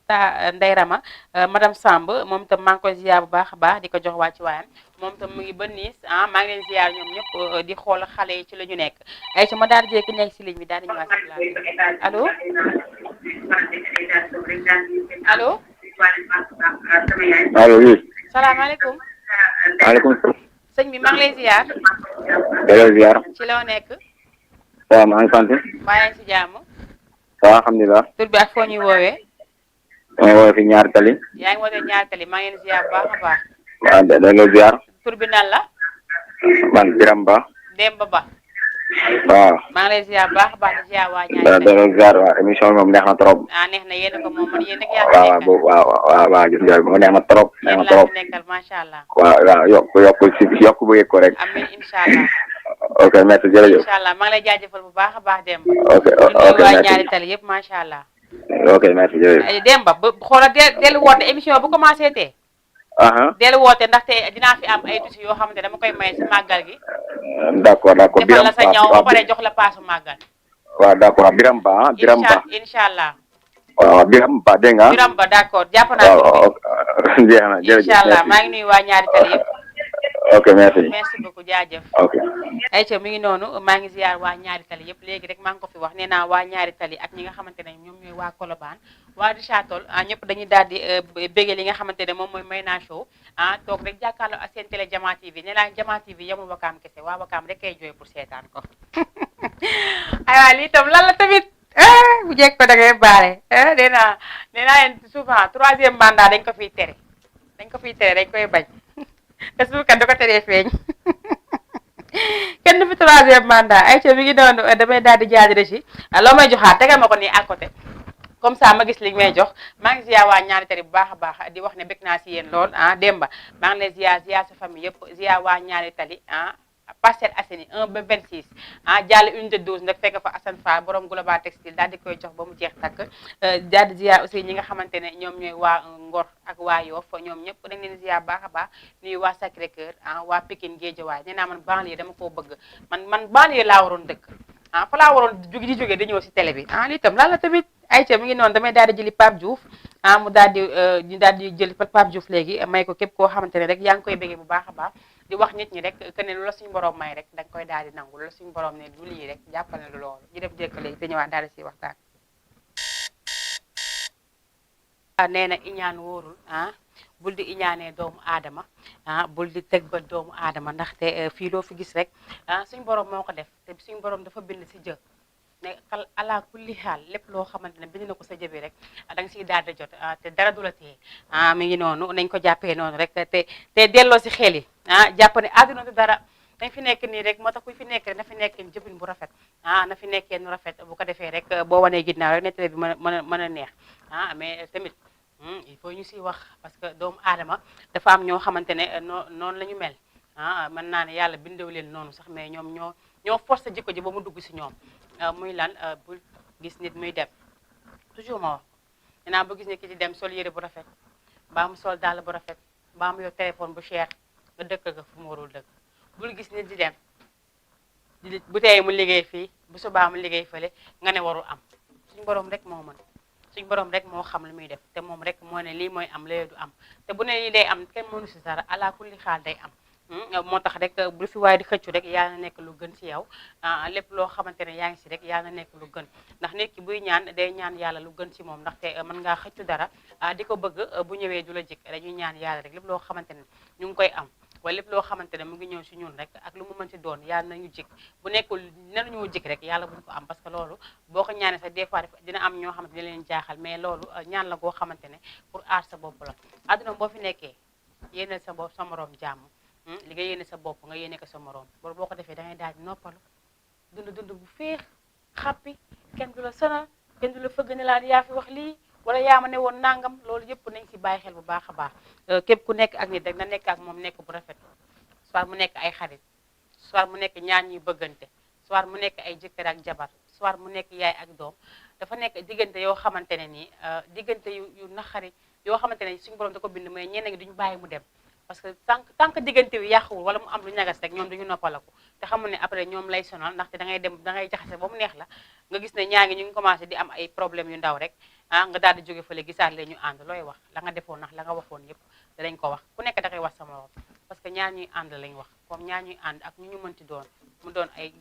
ta Ndey Rama madame Samb moom itam maa ngi koy ziar bu baax a baax di ko jox wàcc waayam moom itam mu ngi ba Nice maa ngi leen ziar ñoom ñëpp di xool xale yi ci la ñu nekk ay sama daal di jékki nekk si ligne bi daal di ñëwaat si plateau allo allo allo oui. salaamaaleykum. maaleykum. sëñ bi maa ngi lay ziar. delloo ziar. ci loo nekk. waaw maa ngi sant. bàyyi si jàmm. ça alhamdulilah. tur bi ak foo ñuy woowee. damay woowee fi ñaari tali. yaa ngi wootee ñaari tali maa ngi leen ziar bu baax a baax. waaw da nga ziar. tur bi nan la. man Biram Ba. Demba Ba. waaw. maa ngi lay ziar bu baax a baax di ziar waa ñaari da tali. nga ziar waaw émission bi moom neex na trop. neex na yéen ko moom man yéen rek yaa waaw fi nekkal. waaw gis nga moom neex na trop. neex yéen na laa trop. fi nekkal macha allah. waaw yokk bu yëg ko rek. amiin incha allah. ok merci jërëjëf. incha allah maa ngi lay jaajëfal bu baax a baax Demba. ok di nuyu waa merci ñaari tali yëpp macha allah. ok merci jërëjëf. Demba ba xoolal dellu woote émission bu commencé tee. dellu woote ndaxte dinaa fi am ay tusi yoo xamante dama koy maye si màggal gi. d'accord defal la sa ñaw ba pare jox la paasu màggal. waaw d'accord Biram Ba Biram Ba. incha allah. waaw Biram Ba dégg nga. Biram Ba d'accord jàpp naa waaw jeex na jërëjëf. incha allah maa ngi nuyu waa ñaari tali yëpp. ok merci. merci beaucoup jaajëf. ok. ayca mi ngi noonu maa ngi ziar waa ñaari tali yëpp léegi rek maa ngi ko fi wax nee naa waa ñaari tali ak ñi nga xamante ne ñoom ñooy waa Colobane waa Richard Toll ñëpp dañuy daal di béggee li nga xamante ne moom mooy Mayna Show toog rek jàkkaarloo ak seen télé Jama TV nee naa Jama TV yamul Wakaam kese waa Wakaam rek kay jooy pour seetaan ko aywa lii tam lan la tamit bu jekk ko da ngay baale nee naa leen souvent troisième mandat dañ ko fiy tere dañ koy bañ te suuf kan da ko teree feeñ kenn du fi troisième mandat ay ca mi ngi doon damay daal di jaajëre ci loo may joxaat tegal ma ko nii à côté comme ça ma gis li may jox maa ngi ziar waa ñaari tali bu baax a baax di wax ne bëgg naa si yéen lool Demba maa ngi lay ziar sa famille yëpp ziar waa ñaari tali Parcelles Assainies 1 ba 26 jàll unité 12 nag fekk fa Assane Fall borom Global Textile daal di koy jox ba mu jeex takk daal di ziar aussi ñi nga xamante ne ñoom ñooy waa Ngor ak waa Yoff ñoom ñëpp dañ leen ziar baax a baax nuyu waa Sacré Cœur waa Pikine Guédiawaye nee naa man banlieue dama koo bëgg man banlieue laa waroon dëkk fa laa waroon di jóge di ñëw si télé bi lii tam lan la tamit ayca mi ngi noonu damay daal di jëli Pape Diouf mu daal di jëli Pape Diouf léegi may ko képp koo xamante ne rek yaa ngi koy bëggee bu baax a baax di wax nit ñi rek que ne lu la suñu borom may rek da nga koy daal di nangu lu la suñu borom ne du lii rek jàppal ne lu loolu ñu def jëkk léegi te ñëwaat daal di siy waxtaan. nee na iñaan wóorul bul di iñaanee doomu aadama bul di teg ba doomu aadama ndaxte fii loo fi gis rek suñu borom moo ko def te suñu borom dafa bind si jë ne ala kulli xaal lépp loo xamante ne bind na ko sa jëbi rek da nga siy daal di jot te dara du la téye mi ngi noonu nañ ko jàppee noonu rek te delloo si xel yi jàpp ne àdduna du dara dañ fi nekk nii rek moo tax ku fi nekk rek na fi nekkee jëfin bu rafet na fi nekkee nu rafet bu ko defee rek boo wanee ginnaaw rek nettali bi mën a neex mais tamit il faut ñu siy wax parce que doomu aadama dafa am ñoo xamante ne noonu la ñu mel mën naa ne yàlla bindew leen noonu sax mais ñoom ñoo forcé jikko ji ba mu dugg si ñoom muy lan bul gis nit muy dem toujours ma wax nee naa bu gis nit ki di dem sol yére bu rafet mbaa mu sol dàll bu rafet mbaa mu yor téléphone bu cher nga dëkk ga fu mu warul dëkk bul gis nit di dem bu tey mu liggéey fii bu subaa mu liggéey fële nga ne warul am suñu borom rek moo mën suñu borom rek moo xam lu muy def te moom rek moo ne lii mooy am léegi du am te bu ne lii day am kenn mënu si dara ala kulli xaal day am moo tax rek bu fi waaye di xëccu rek yaa na nekk lu gën si yow lépp loo xamante ne yaa ngi si rek yaa na nekk lu gën ndax nit ki buy ñaan day ñaan yàlla lu gën si moom ndaxte mën ngaa xëccu dara di ko bëgg bu ñëwee du la jik dañuy ñaan yàlla rek lépp loo xamante ne ñu ngi koy am wala lépp loo xamante ne mu ngi ñëw si ñun rek ak lu mu mën si doon yàlla nañu jik bu nekkul nañu jik rek yàlla buñ ko am parce que loolu boo ko ñaanee sax des fois dina am ñoo xamante ne leen jaaxal mais loolu ñaan la goo xamante ne pour aar sa bopp la àdduna boo fi nekkee yéeneel sa bopp sa moroom jàmm li nga yéene sa bopp nga yéene ko sa moroom loolu boo ko defee da ngay daal di noppalu dund bu féex xappi kenn du la sonal kenn du la fëgg ne laan yaa fi wax lii wala yaa ma ne woon nangam loolu yëpp nañ si bàyyi xel bu baax a baax képp ku nekk ak nit rek na nekk ak moom nekk bu rafet soit mu nekk ay xarit soit mu nekk ñaan ñuy bëggante soit mu nekk ay jëkkër ak jabar soit mu nekk yaay ak doom dafa nekk diggante yoo xamante ne nii diggante yu naxari yoo xamante ne suñu borom da ko bind mais ñenn ñi duñu bàyyi mu dem parce que tant que diggante bi yàquwul wala mu am lu ñagas rek ñoom duñu noppalaku te xamul ne après ñoom lay sonal ndaxte da ngay dem da ngay jaxase ba mu neex la nga gis ne ñaa ngi ñu ngi commencé di am ay problème yu ndaw rek nga daal di jóge fële gisaat leen ñu ànd looy wax la nga defoon ndax la nga waxoon yëpp danañ ko wax ku nekk da koy wax sama morom parce que ñaar ñuy ànd lañ wax comme ñaar ñuy ànd ak ñu mënti doon mu doon ay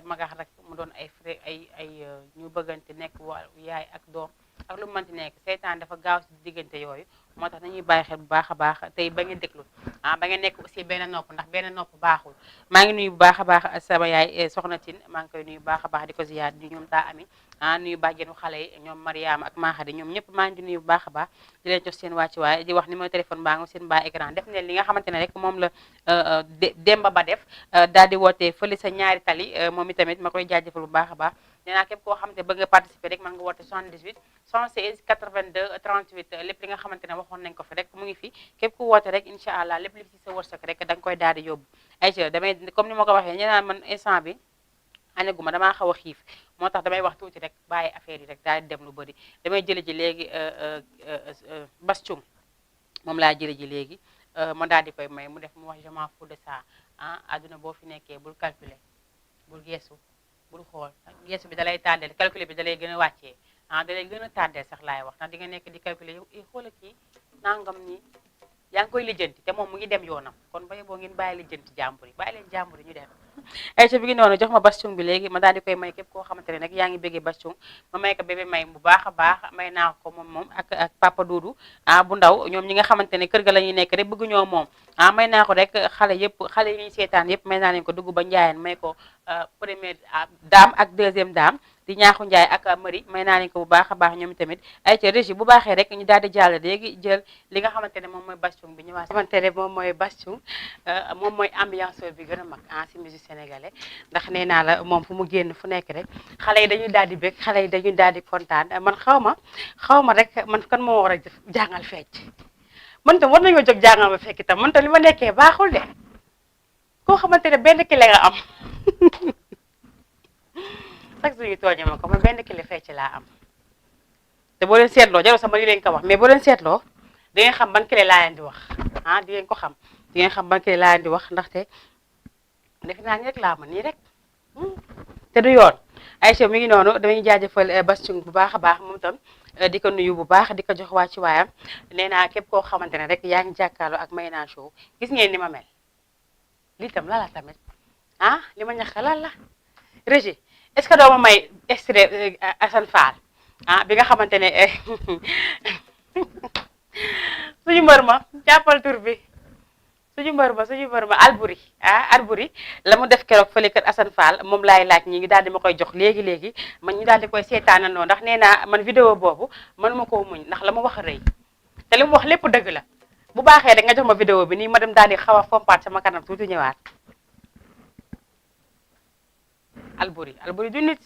magax rek mu doon ay frère ay ñu bëggante nekk yaay ak doom ak lu mu mënti nekk seytaan dafa gaaw si diggante yooyu moo tax nañuy bàyyi xel bu baax a baax tey ba ngeen déglu ba ngeen nekk aussi benn nopp ndax benn nopp baaxul maa ngi nuyu bu baax a baax sama yaay soxna Tine maa ngi koy nuyu bu baax a baax di ko ziyaar di ñoom taa ami nuyu bàjjenu xale yi ñoom Mariama ak Mahadi ñoom ñëpp maa ngi di nuyu bu baax a baax di leen jox seen wàcc waaye di wax numéro téléphone baa nga seen baa écran def ne li nga xamante ne rek moom la Demba Ba def daal di wootee fële sa ñaari tali moom itamit ma koy jaajëfal bu baax a baax nee naa képp koo xamante ne bëgg nga participer rek mën nga woote 78 116 82 38 lépp li nga xamante ne waxoon nañ ko fi rek mu ngi fi képp ku woote rek incha allah lépp li ci sa wërsëg rek da nga koy daal di yóbbu ayca damay comme ni ma ko waxee nee naa man instant bi añaguma damaa xaw a xiif moo tax damay wax tuuti rek bàyyi affaire yi rek daal di dem lu bëri damay jële ji léegi bastung moom laa jële ji léegi ma daal di koy may mu def mu wax je m'en fous de ça adduna boo fi nekkee bul calculer bul geesu bul xool geesu bi dalay tàddeel calculer bi dalay gën a wàccee dalay gën a tàddeel sax laay wax ndax di nga nekk di calculer yow xoola kii nangam nii yaa ngi koy lijjanti te moom mu ngi dem yoonam kon ba boo ngeen bàyyi lijjanti jàmbur yi bàyyi leen jàmbur yi ñu dem ayca bi ngi noonu jox ma bastung bi léegi ma daal di koy may képp koo xamante ne nag yaa ngi béggee bastung ma may ko bébé may bu baax a baax may naa ko moom ak papa Doudou bu ndaw ñoom ñi nga xamante ne kër ga la ñuy nekk rek bëgg ñoo moom may naa ko rek xale yi ñuy seetaan yëpp may naa leen ko dugg ba njaayeen may ko première dame ak deuxième dame di ñaaxu njaay ak Marie may naa leen ko bu baax a baax ñoom tamit ay ca régie bu baaxee rek ñu daal di jàll léegi jël li nga xamante ne moom mooy bastung bi ñëwaat xamante ne moom mooy bastung moom mooy ambianceur bi gën a mag si musique sénégalais ndax nee naa la moom fu mu génn fu nekk rek xale yi dañuy daal di bëgg xale yi dañuy daal di kontaan man xaw ma rek man kan moo war a jàngal fecc man tam war nañoo jóg jàngal ma fekk itam man tam li ma nekkee baaxul de koo xamante ne benn kile nga am sax suñu tooñe ma ko man benn kile fecc laa am te boo leen seetloo jarul sama li leen ko wax mais boo leen seetloo di ngeen xam ban kile laa leen di wax di ngeen ko xam di ngeen xam ban kile laa leen di wax ndaxte defe naa ni rek laa ma nii rek te du yoon Aïcha mi ngi noonu damay jaajëfal bastung bu baax a baax moom tam di ko nuyu bu baax di ko jox waa ci waayam nee naa képp koo xamante ne rek yaa ngi jàkkaarloo ak Mayna Show gis ngeen ni ma mel lii tam la tamit li ma ñax lan la Régie est-ce que doo ma may extrait Assane Fall bi nga xamante ne suñu mbër ma jàppal tur bi suñu mbër ma Albouri la mu def keroog fële kër Assane Fall moom laay laaj ñi ngi daal di ma koy jox léegi man ñu daal di koy seetaanandoo ndax nee naa man vidéo boobu mënuma koo muñ ndax la mu wax rëy te li mu wax lépp dëgg la bu baaxee rek nga jox ma vidéo bi nii ma dem daal di xaw a fompaat sama kanam tuuti ñëwaat Albouri du nit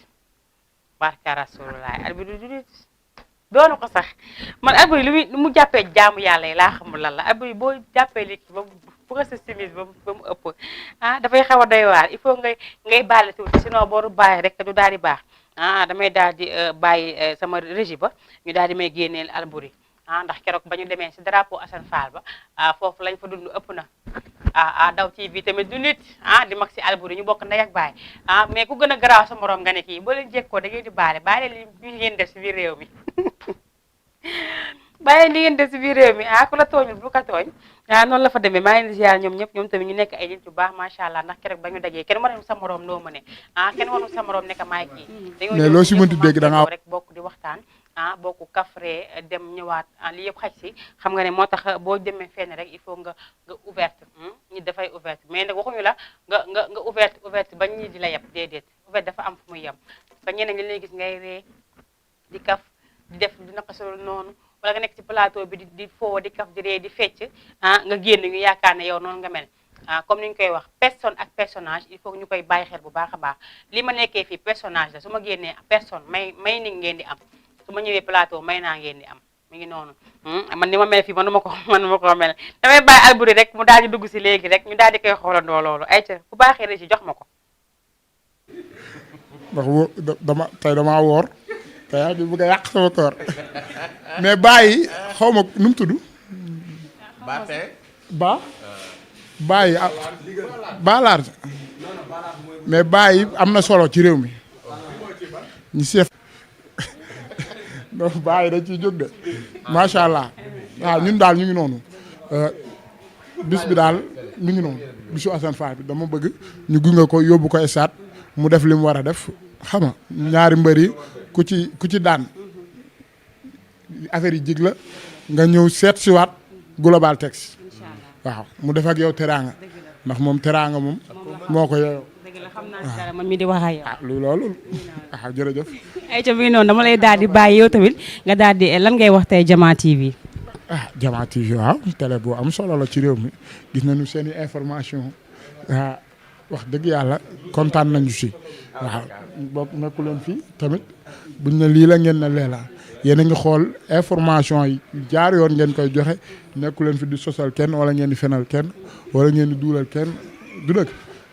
barka rasulullah Albouri du nit doonu ko sax man Albouri lu mu jàppee jaamu yàlla yi laa xamul lan la Albouri boo jàppee li ba bu ko sa simis ba mu ëpp dafay xaw a doy waar il faut ngay baale tuuti sinon booru bàyyi rek du daal di baax damay daal di bàyyi sama régie ba ñu daal di may génneel Albouri ndax keroog ba ñu demee si drapeau Assane Fall ba foofu lañ fa dund ëpp na daw TV tamit du nit di mag si Albouri ñu bokk ndey ak baay mais ku gën a garaaw sa morom nga ne kii boo leen jekkoo da ngeen di baale li ngeen def si biir réew mi bàyyi li ngeen def si biir réew mi ku la tooñul bu ko tooñ noonu la fa demee maa ngi leen di ziar ñoom ñëpp ñoom tamit ñu nekk ay nit yu baax macha allah ndax keroog ba ñu dajee kenn mënul sa morom noo mëne kenn mënul sa morom nekk maay kii mais loo si mënti dégg da nga rek bokk di waxtaan bokku kafre dem ñëwaat li yëpp xaj si xam nga ne moo tax boo demee fenn rek il faut nga ouverte ñi dafay ouverte mais nag waxuñu la nga ouverte ba ñi di la yeb déedéet ouverte dafa am fu muy yem ba ñeneen ñi leen gis ngay ree di kaf di def di naqasul noonu wala nga nekk ci plateau bi di foo di kaf di ree di fecc nga génn ñu yaakaar ne yow noonu nga mel comme ni ñu koy wax personne ak personnage il faut ñu koy bàyyi xel bu baax a baax li ma nekkee fii personnage la su ma génnee personne may ni ngeen di am su ma ñëwee plateau may naa ngeen di am mi ngi noonu man ni ma mel fii manuma ko mel damay bàyyi Albouri rek mu daal di dugg si léegi rek ñu daal di koy xoolandoo loolu ayca bu baaxee rek ci jox ma ko ndax tey damaa woor te yaa ngi bëgg a yàq sama koor mais bàyyi xaw ma nu mu tudd bàyyi ba large mais bàyyi am na solo ci réew mi ñu seef donc bàyyi dañ ciy jóg de macha allah waaw ñun daal ñu ngi noonu bis bi daal ñu ngi noonu bisu Assane Fall bi dama bëgg ñu gunge ko yóbbu ko stade mu def li mu war a def xam nga ñaari mbër yi ku ci daan affaire yi jig la nga ñëw seet si waat Global Tex incha allah waaw mu def ak yow teraanga ndax moom teraanga moom moo ko yeyoo dëgg la xam naa si dara man mi di wax ak yow. ah lu loolu ah jërëjëf ay ca bi noonu dama lay daal di bàyyi yow tamit nga daal di lan ngay wax tey Jama TV. ah Jama TV waaw télé bu am solo la ci réew mi gis nañu seen i information ah wax dëgg yàlla kontaan nañu si waaw bokk nekku leen fii tamit buñ ne lii la ngeen ne lee la yéen a ngi xool information yi jaar yoon ngeen koy joxe nekku leen fi di sosal kenn wala ngeen di fenal kenn wala ngeen di duulal kenn du dëgg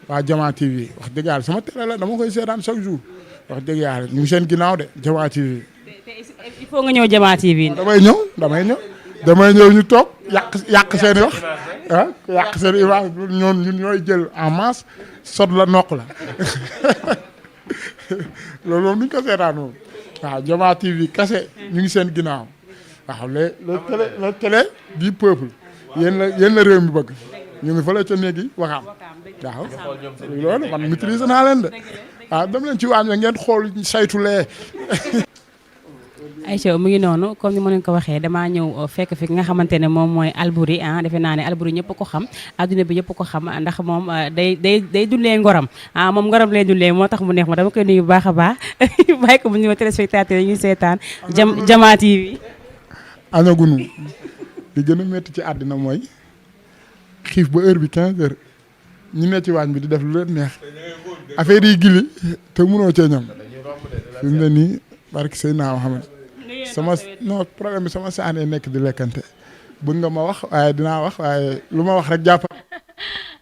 waa Jama TV wax dëgg yàlla sama télé la dama koy seetaan chaque jour wax dëgg yàlla ñu ngi seen ginnaaw de Jama TV. il faut nga ñëw Jama TV. damay ñëw ñu toog yàq seen i wax ah yàq seen i wax ñun ñooy jël en masse sot la noq la loolu moom duñ ko seetaan moom waaw Jama TV kase ñu ngi seen ginnaaw waaw le télé du peuple yéen la réew mi bëgg ñu ngi fële ca néegi waxaam waaw loolu man maîtrise naa leen de waaw dem leen ci waañ wa ngeen xool saytulee Aïcha mu ngi noonu comme ni ma leen ko waxee damaa ñëw fekk fi nga xamante ne moom mooy Alboury defe naa ne Alboury ñëpp ko xam adduna bi ñëpp ko xam ndax moom day dundee ngoram moom ngoram lay dundee moo tax mu neex ma dama koy nuyu bu baax a baax bàyyi ko mu ñëw téléspectateur yi ñuy seetaan Jama TV. añagunu li gën a métti ci àddina mooy xiif ba heure bi 15 heures ñu ne ci waañ bi di def lu leen neex affaire yi gili te mënoo cee ñam fi mu ne nii barke Seydina Muhammad non problème bi sama saanee nekk di lekkante bëgg nga ma wax waaye dinaa wax waaye lu ma wax rek jàpp.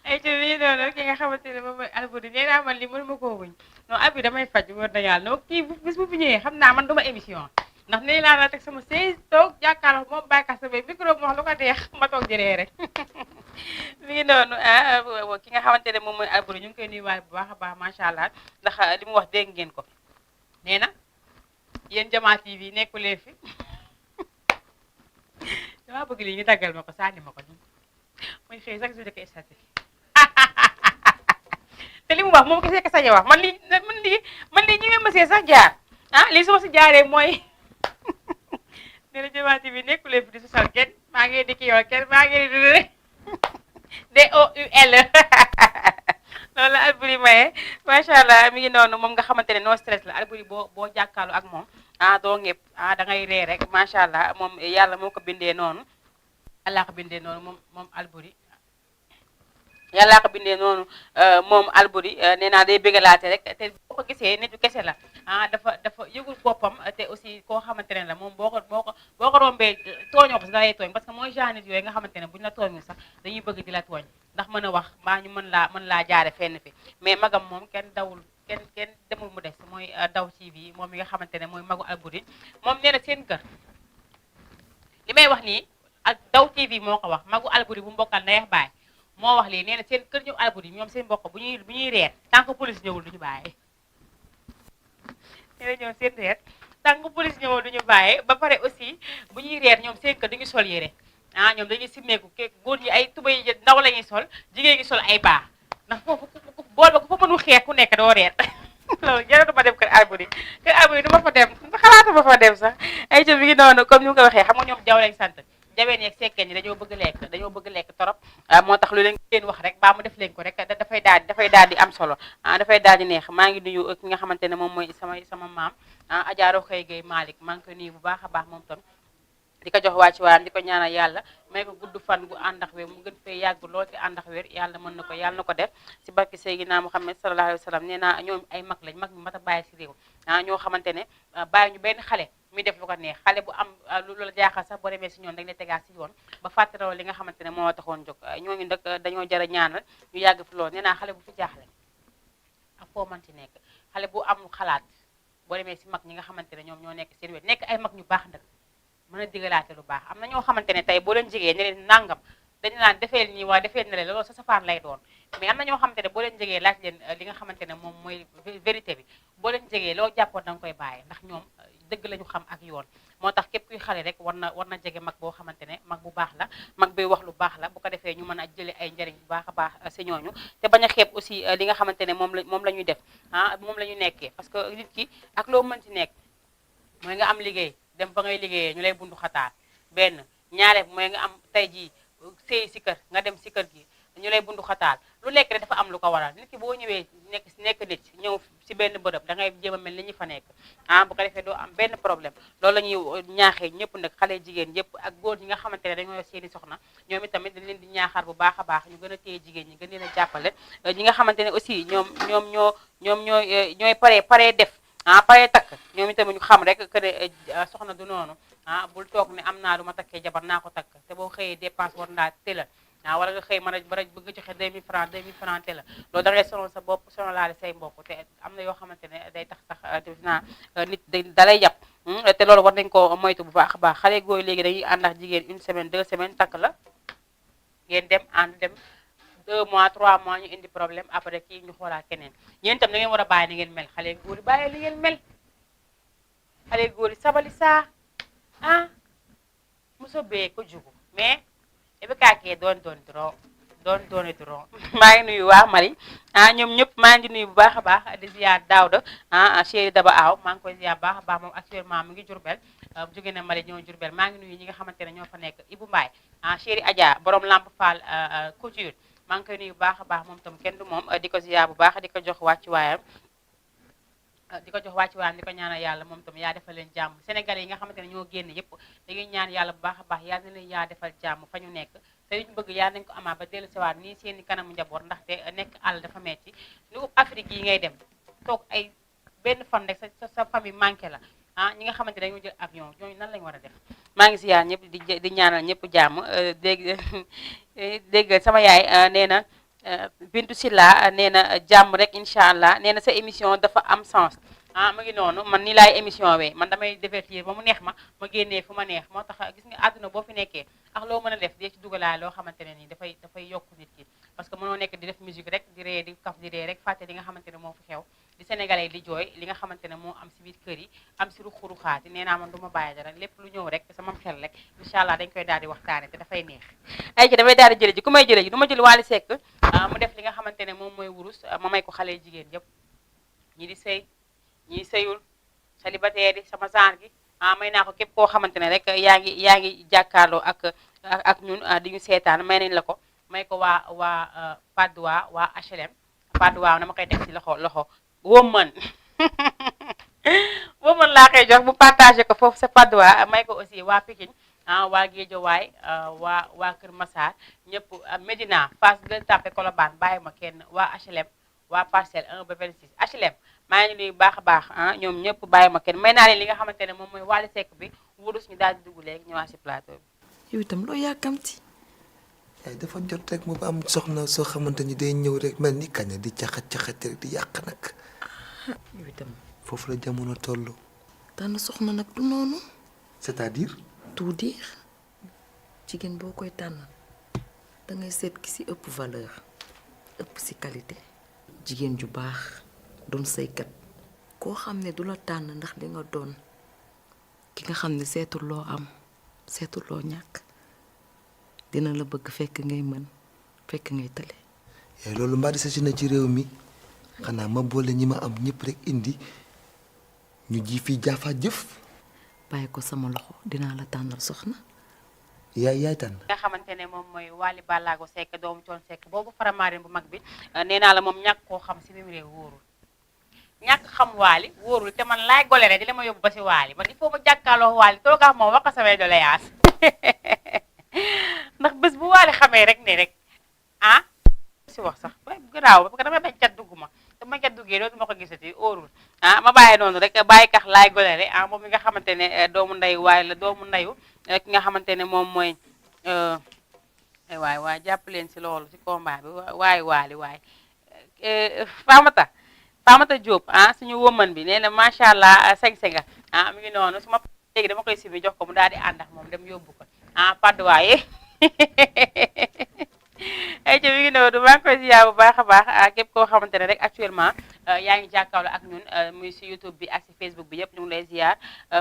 ay ci lii noonu ki nga xamante ne moom mooy Alboury nee naa man li mënu ma koo wuñ non abi damay faj wër na yàlla non kii bis bu fi ñëwee xam naa man duma émission ndax nee naa la teg sama sëy toog jàkkaarloo moom bàyyi sa bay micro bi wax lu ko neex ma toog di ree rek mi ngi noonu ki nga xamante ne moom mooy Alboury ñu ngi koy nuyuwaale bu baax a baax macha allah ndax li mu wax dégg ngeen ko nee na yéen Jama TV nekkulee fi dama bëgg lii ñu daggal ma ko sànni ma ko muy xëy chaque jour de ko estati te li mu wax moom kese ka sañ a wax man lii ñëwee ma see sax jaar lii su ma si jaaree mooy nee na Jama TV nekkulee fi di sosal kenn maa ngi di ki yoon kenn maa ngi di DOUL loolu la Alboury maye macha allah mi ngi noonu moom nga xamante ne no stress la Alboury boo jàkkaalu ak moom doo ñëpp da ngay ree rek macha allah moom yàlla moo ko bindee noonu yàllaa ko bindee noonu moom Alboury yàllaa ko bindee noonu moom Alboury nee naa day bëggalaate rek te boo ko gisee nit kese la dafa yëgul boppam te aussi koo xamante ne la moom boo ko rombee tooñoo ko si da lay tooñ parce que mooy genre nit yooyu nga xamante ne buñu la tooñul sax dañuy bëgg di la tooñ ndax mën a wax mbaa ñu mën laa jaare fenn fi mais magam moom kenn demul mu des mooy daw TV moom mi nga xamante ne mooy magu Alboury moom nee na seen kër li may wax nii ak daw TV moo ko wax magu Alboury bu mbokkal neex baay moo wax lii nee na seen kër ñëw Alboury ñoom seen mbokk bu ñuy reer tant que police ñëwul duñu bàyyi nee na ñoom seen reer tant que police ñëwul duñu bàyyi ba pare aussi bu ñuy reer ñoom seen kër duñu sol yére ñoom dañuy simmeeku góor ñi ay tubay yi ndaw la ñuy sol jigéen ñi sol ay baax ndax foofu bool ba ku fa mënul xeex ku nekk doo reer loolu jaratu ma dem kër Alboury du ma fa dem xalaatu ma fa dem sax ay ca bi ngi noonu comme ni mu ko waxee xam nga ñoom jaw lañ sant jaween yeeg sekkeen ñi dañoo bëgg lekk torop moo tax lu leen wax rek baa mu def leen ko rek dafay daal di am solo dafay daal di neex maa ngi nuyu ki nga xamante ne moom mooy sama maam Adja Rokhaya Gueye Malick maa ngi koy nuyu bu baax a baax moom tam di ko jox wàcc waayam di ko ñaanal yàlla may ko gudd fan gu àndax wér mu gën fee yàgg lool te àndax wér yàlla mën na ko yàlla na ko def si barki Seydina Muhammad sallallahu alayhi wa sallam nee naa ñoom ay mag lañ mag ñu mat a bàyyi si réew ñoo xamante ne bàyyi ñu benn xale muy def lu ko neex xale bu am lu la jaaxal sax boo demee si ñoom dañ lay tegaat si yoon ba fàttaloo li nga xamante ne moo taxoon jóg ñooñu nag dañoo jar a ñaanal ñu yàgg fi lool nee naa xale bu fi jaaxle ak foo mën ci nekk xale bu am xalaat boo demee si mag ñi nga xamante ne ñoom ñoo nekk seen wet nekk ay mag ñu baax nag mën a digalaate lu baax am na ñoo xamante ne tey boo leen jegee ne leen nangam dañu naan defeel nii waa defeel na leen loolu sa safaan lay doon mais am na ñoo xamante ne boo leen jegee laaj leen li nga xamante ne moom mooy vérité bi boo leen jegee loo jàppoon da nga koy bàyyi ndax ñoom dëgg la ñu xam ak yoon moo tax képp kuy xale rek war na jege mag boo xamante ne mag bu baax la mag bi wax lu baax la bu ko defee ñu mën a jëlee ay njëriñ bu baax a baax si ñooñu te bañ a xeeb aussi li nga xamante ne moom la ñuy def moom la ñu nekkee parce que nit ki ak loo mën ci nekk mooy nga am liggéey dem fa ngay liggéeyee ñu lay bundu xataar benn ñaareel mooy nga am tey jii sëy si kër nga dem si kër gi ñu lay bundu xataal lu nekk rek dafa am lu ko waral nit ki boo ñëwee nekk nit ñëw si benn bërëb da ngay jéem a mel ni ñu fa nekk bu ko defee doo am benn problème loolu la ñuy ñaaxee ñëpp nag xale jigéen yëpp ak góor ñi nga xamante ne dañoo yor seeni soxna ñoom itamit dañ leen di ñaaxaar bu baax a baax ñu gën a téye jigéen ñi gën leen a jàppale ñi nga xamante ne aussi ñooy paree def paree takk ñoom itamit ñu xam rek que ne soxna du noonu bul toog ne am naa lu ma takkee jabar naa ko takk te boo xëyee dépense war ndaa tëlal wala nga xëy mën a bëgg joxe 2000 francs 2000 francs te la loolu da ngay sonal sa bopp sonalaale say mbokk te am na yoo xamante ne day tax sax def naa nit dalay yàpp te loolu war nañ ko moytu bu baax a baax xale góor léegi dañuy ànd ak jigéen 1 semaine 2 semaines takk la ngeen dem ànd dem 2 mois 3 mois ñu indi problème après kii ñu xoolaat keneen yéen itam da ngeen war a bàyyi ni ngeen mel xale góor yi bàyyi li ngeen mel xale góor yi sabali saa moso bee ko jugu mais ebe kaakee doon dooni dron maa ngi nuyu waa Mali ñoom ñëpp maa ngi nuyu bu baax a baax di ziar Daouda chéri Daba Aw maa ngi koy ziar bu baax a baax moom actuellement mu ngi Jurbel jóge na Mali ñëw Jurbel maa ngi nuyu ñi nga xamante ne ñoo fa nekk Ibou Mbaye chéri Adja borom Lamp Fall couture maa ngi koy nuyu bu baax a baax moom tam kenn du moom di ko ziar bu baax di ko jox wàccuwaayam di ko ñaanal yàlla moom tam yaa defal leen jàmm sénégalais yi nga xamante ne ñoo génn yëpp dañuy ñaan yàlla bu baax a baax yàlla na leen yaa defal jàmm fa ñu nekk te li ñu bëgg yàlla nañ ko amaa ba dellu siwaat nii seeni kanamu njaboot ndaxte nekk àll dafa metti lu Afrique yi ngay dem toog ay benn fan rek sa famille manqué la ñi nga xamante ne dañoo jël avion ñooñu nan lañ war a def maa ngi ziar ñëpp di ñaanal ñëpp jàmm dégg sama yaay nee na Bintu Silla nee na jàmm rek incha allah nee na sa émission dafa am sens mu ngi noonu man ni laay émission wee man damay divertir ba mu neex ma génnee fu ma neex moo tax gis nga àdduna boo fi nekkee ak loo mën a def dee ci dugalaay loo xamante ne nii dafay yokk nit ki parce que mënoo nekk di def musique rek di ree di kaf di ree rek fàtte li nga xamante ne moo fi xew di sénégalais di jooy li nga xamante ne moo am si biir kër yi am si ruxuruxaati nee naa man du ma bàyyi dara lépp lu ñëw rek sama xel rek incha allah dañ koy daal di waxtaane te dafay neex ay ci damay daal di jële ji ku may jële ji du ma jël Wally Seck mu def li nga xamante ne moom mooy wurus ma may ko xale jigéen yëpp ñi di sëy ñi sëyul célibataire yi sama genre gi may naa ko képp koo xamante ne rek yaa ngi jàkkaarloo ak ñun di ñu seetaan may nañ la ko may ko waa Padoa waa HLM Padoa dama koy teg ci loxo woman laa koy jox bu partagé ko foofu sa Padoa may ko aussi waa Pikine waa Guédiawaye waa Kër Massar ñëpp Médina Fass Gueule Tapée Colobane bàyyi ma kenn waa HLM waa Parcelles 1 ba 26 HLM maa ngi nuyu baax a baax ñoom ñëpp bàyyi ma kenn may naa leen li nga xamante ne moom mooy Wally Seck bi wurus ñu daal di dugg léegi ñëwaat si plateau bi. yow itam loo yàkkamti. yaay dafa jot rek mu am soxna soo xamante ni day ñëw rek mel ni kaña di caxat rek di yàq nag. yow itam foofu la jamono toll. tànn soxna nag du noonu. c'est-à-dire. tout dire jigéen boo koy tànn da ngay seet ki si ëpp valeur ëpp si qualité. jigéen ju baax doon saykat koo xam ne du la tànn ndax li nga doon ki nga xam ne seetul loo am seetul loo ñàkk dina la bëgg fekk ngay mën fekk ngay tële. yaay loolu mbaa di sa na ci réew mi xanaa ma boole ñi ma am ñëpp rek indi ñu ji fii jaafa jëf. bàyyi ko sama loxo dinaa la tànnal soxna. yaay tànn. nga xamante ne moom mooy Wally Ballago Seck doomu Thione Seck boobu Faramareen bu mag bi nee naa la moom ñàkk koo xam si biir réew wóorul ñàkk xam Wally wóorul te man laay golere di la ma yóbbu ba si Wally man il faut ma jàkkaarloo Wally toogaa moom wax ko samay doléance ndax bés bu Wally xamee rek ne rek si wax sax ba garaaw parce que damay bañ cat dugg ma te ma cat duggee dootuma ko gisati óorul ma bàyyi noonu rek bàyyi kax laay golere moom mi nga xamante ne doomu ndeyu Wally la doomu ndeyu ki nga xamante ne moom mooy waay jàpp leen si loolu si combat bi waay Wally Famata Diop suñu woman bi nee na macha allah seng-senga mi ngi noonu su ma léegi dama koy simi jox ko mu daal di ànd ak moom dem yóbbu ko padduwaaye ay ci mi ngi noonu maa ngi koy ziar bu baax a baax képp koo xamante ne rek actuellement yaa ngi jàkkaarloo ak ñun muy si YouTube bi ak si Facebook bi yëpp ñu ngi lay ziar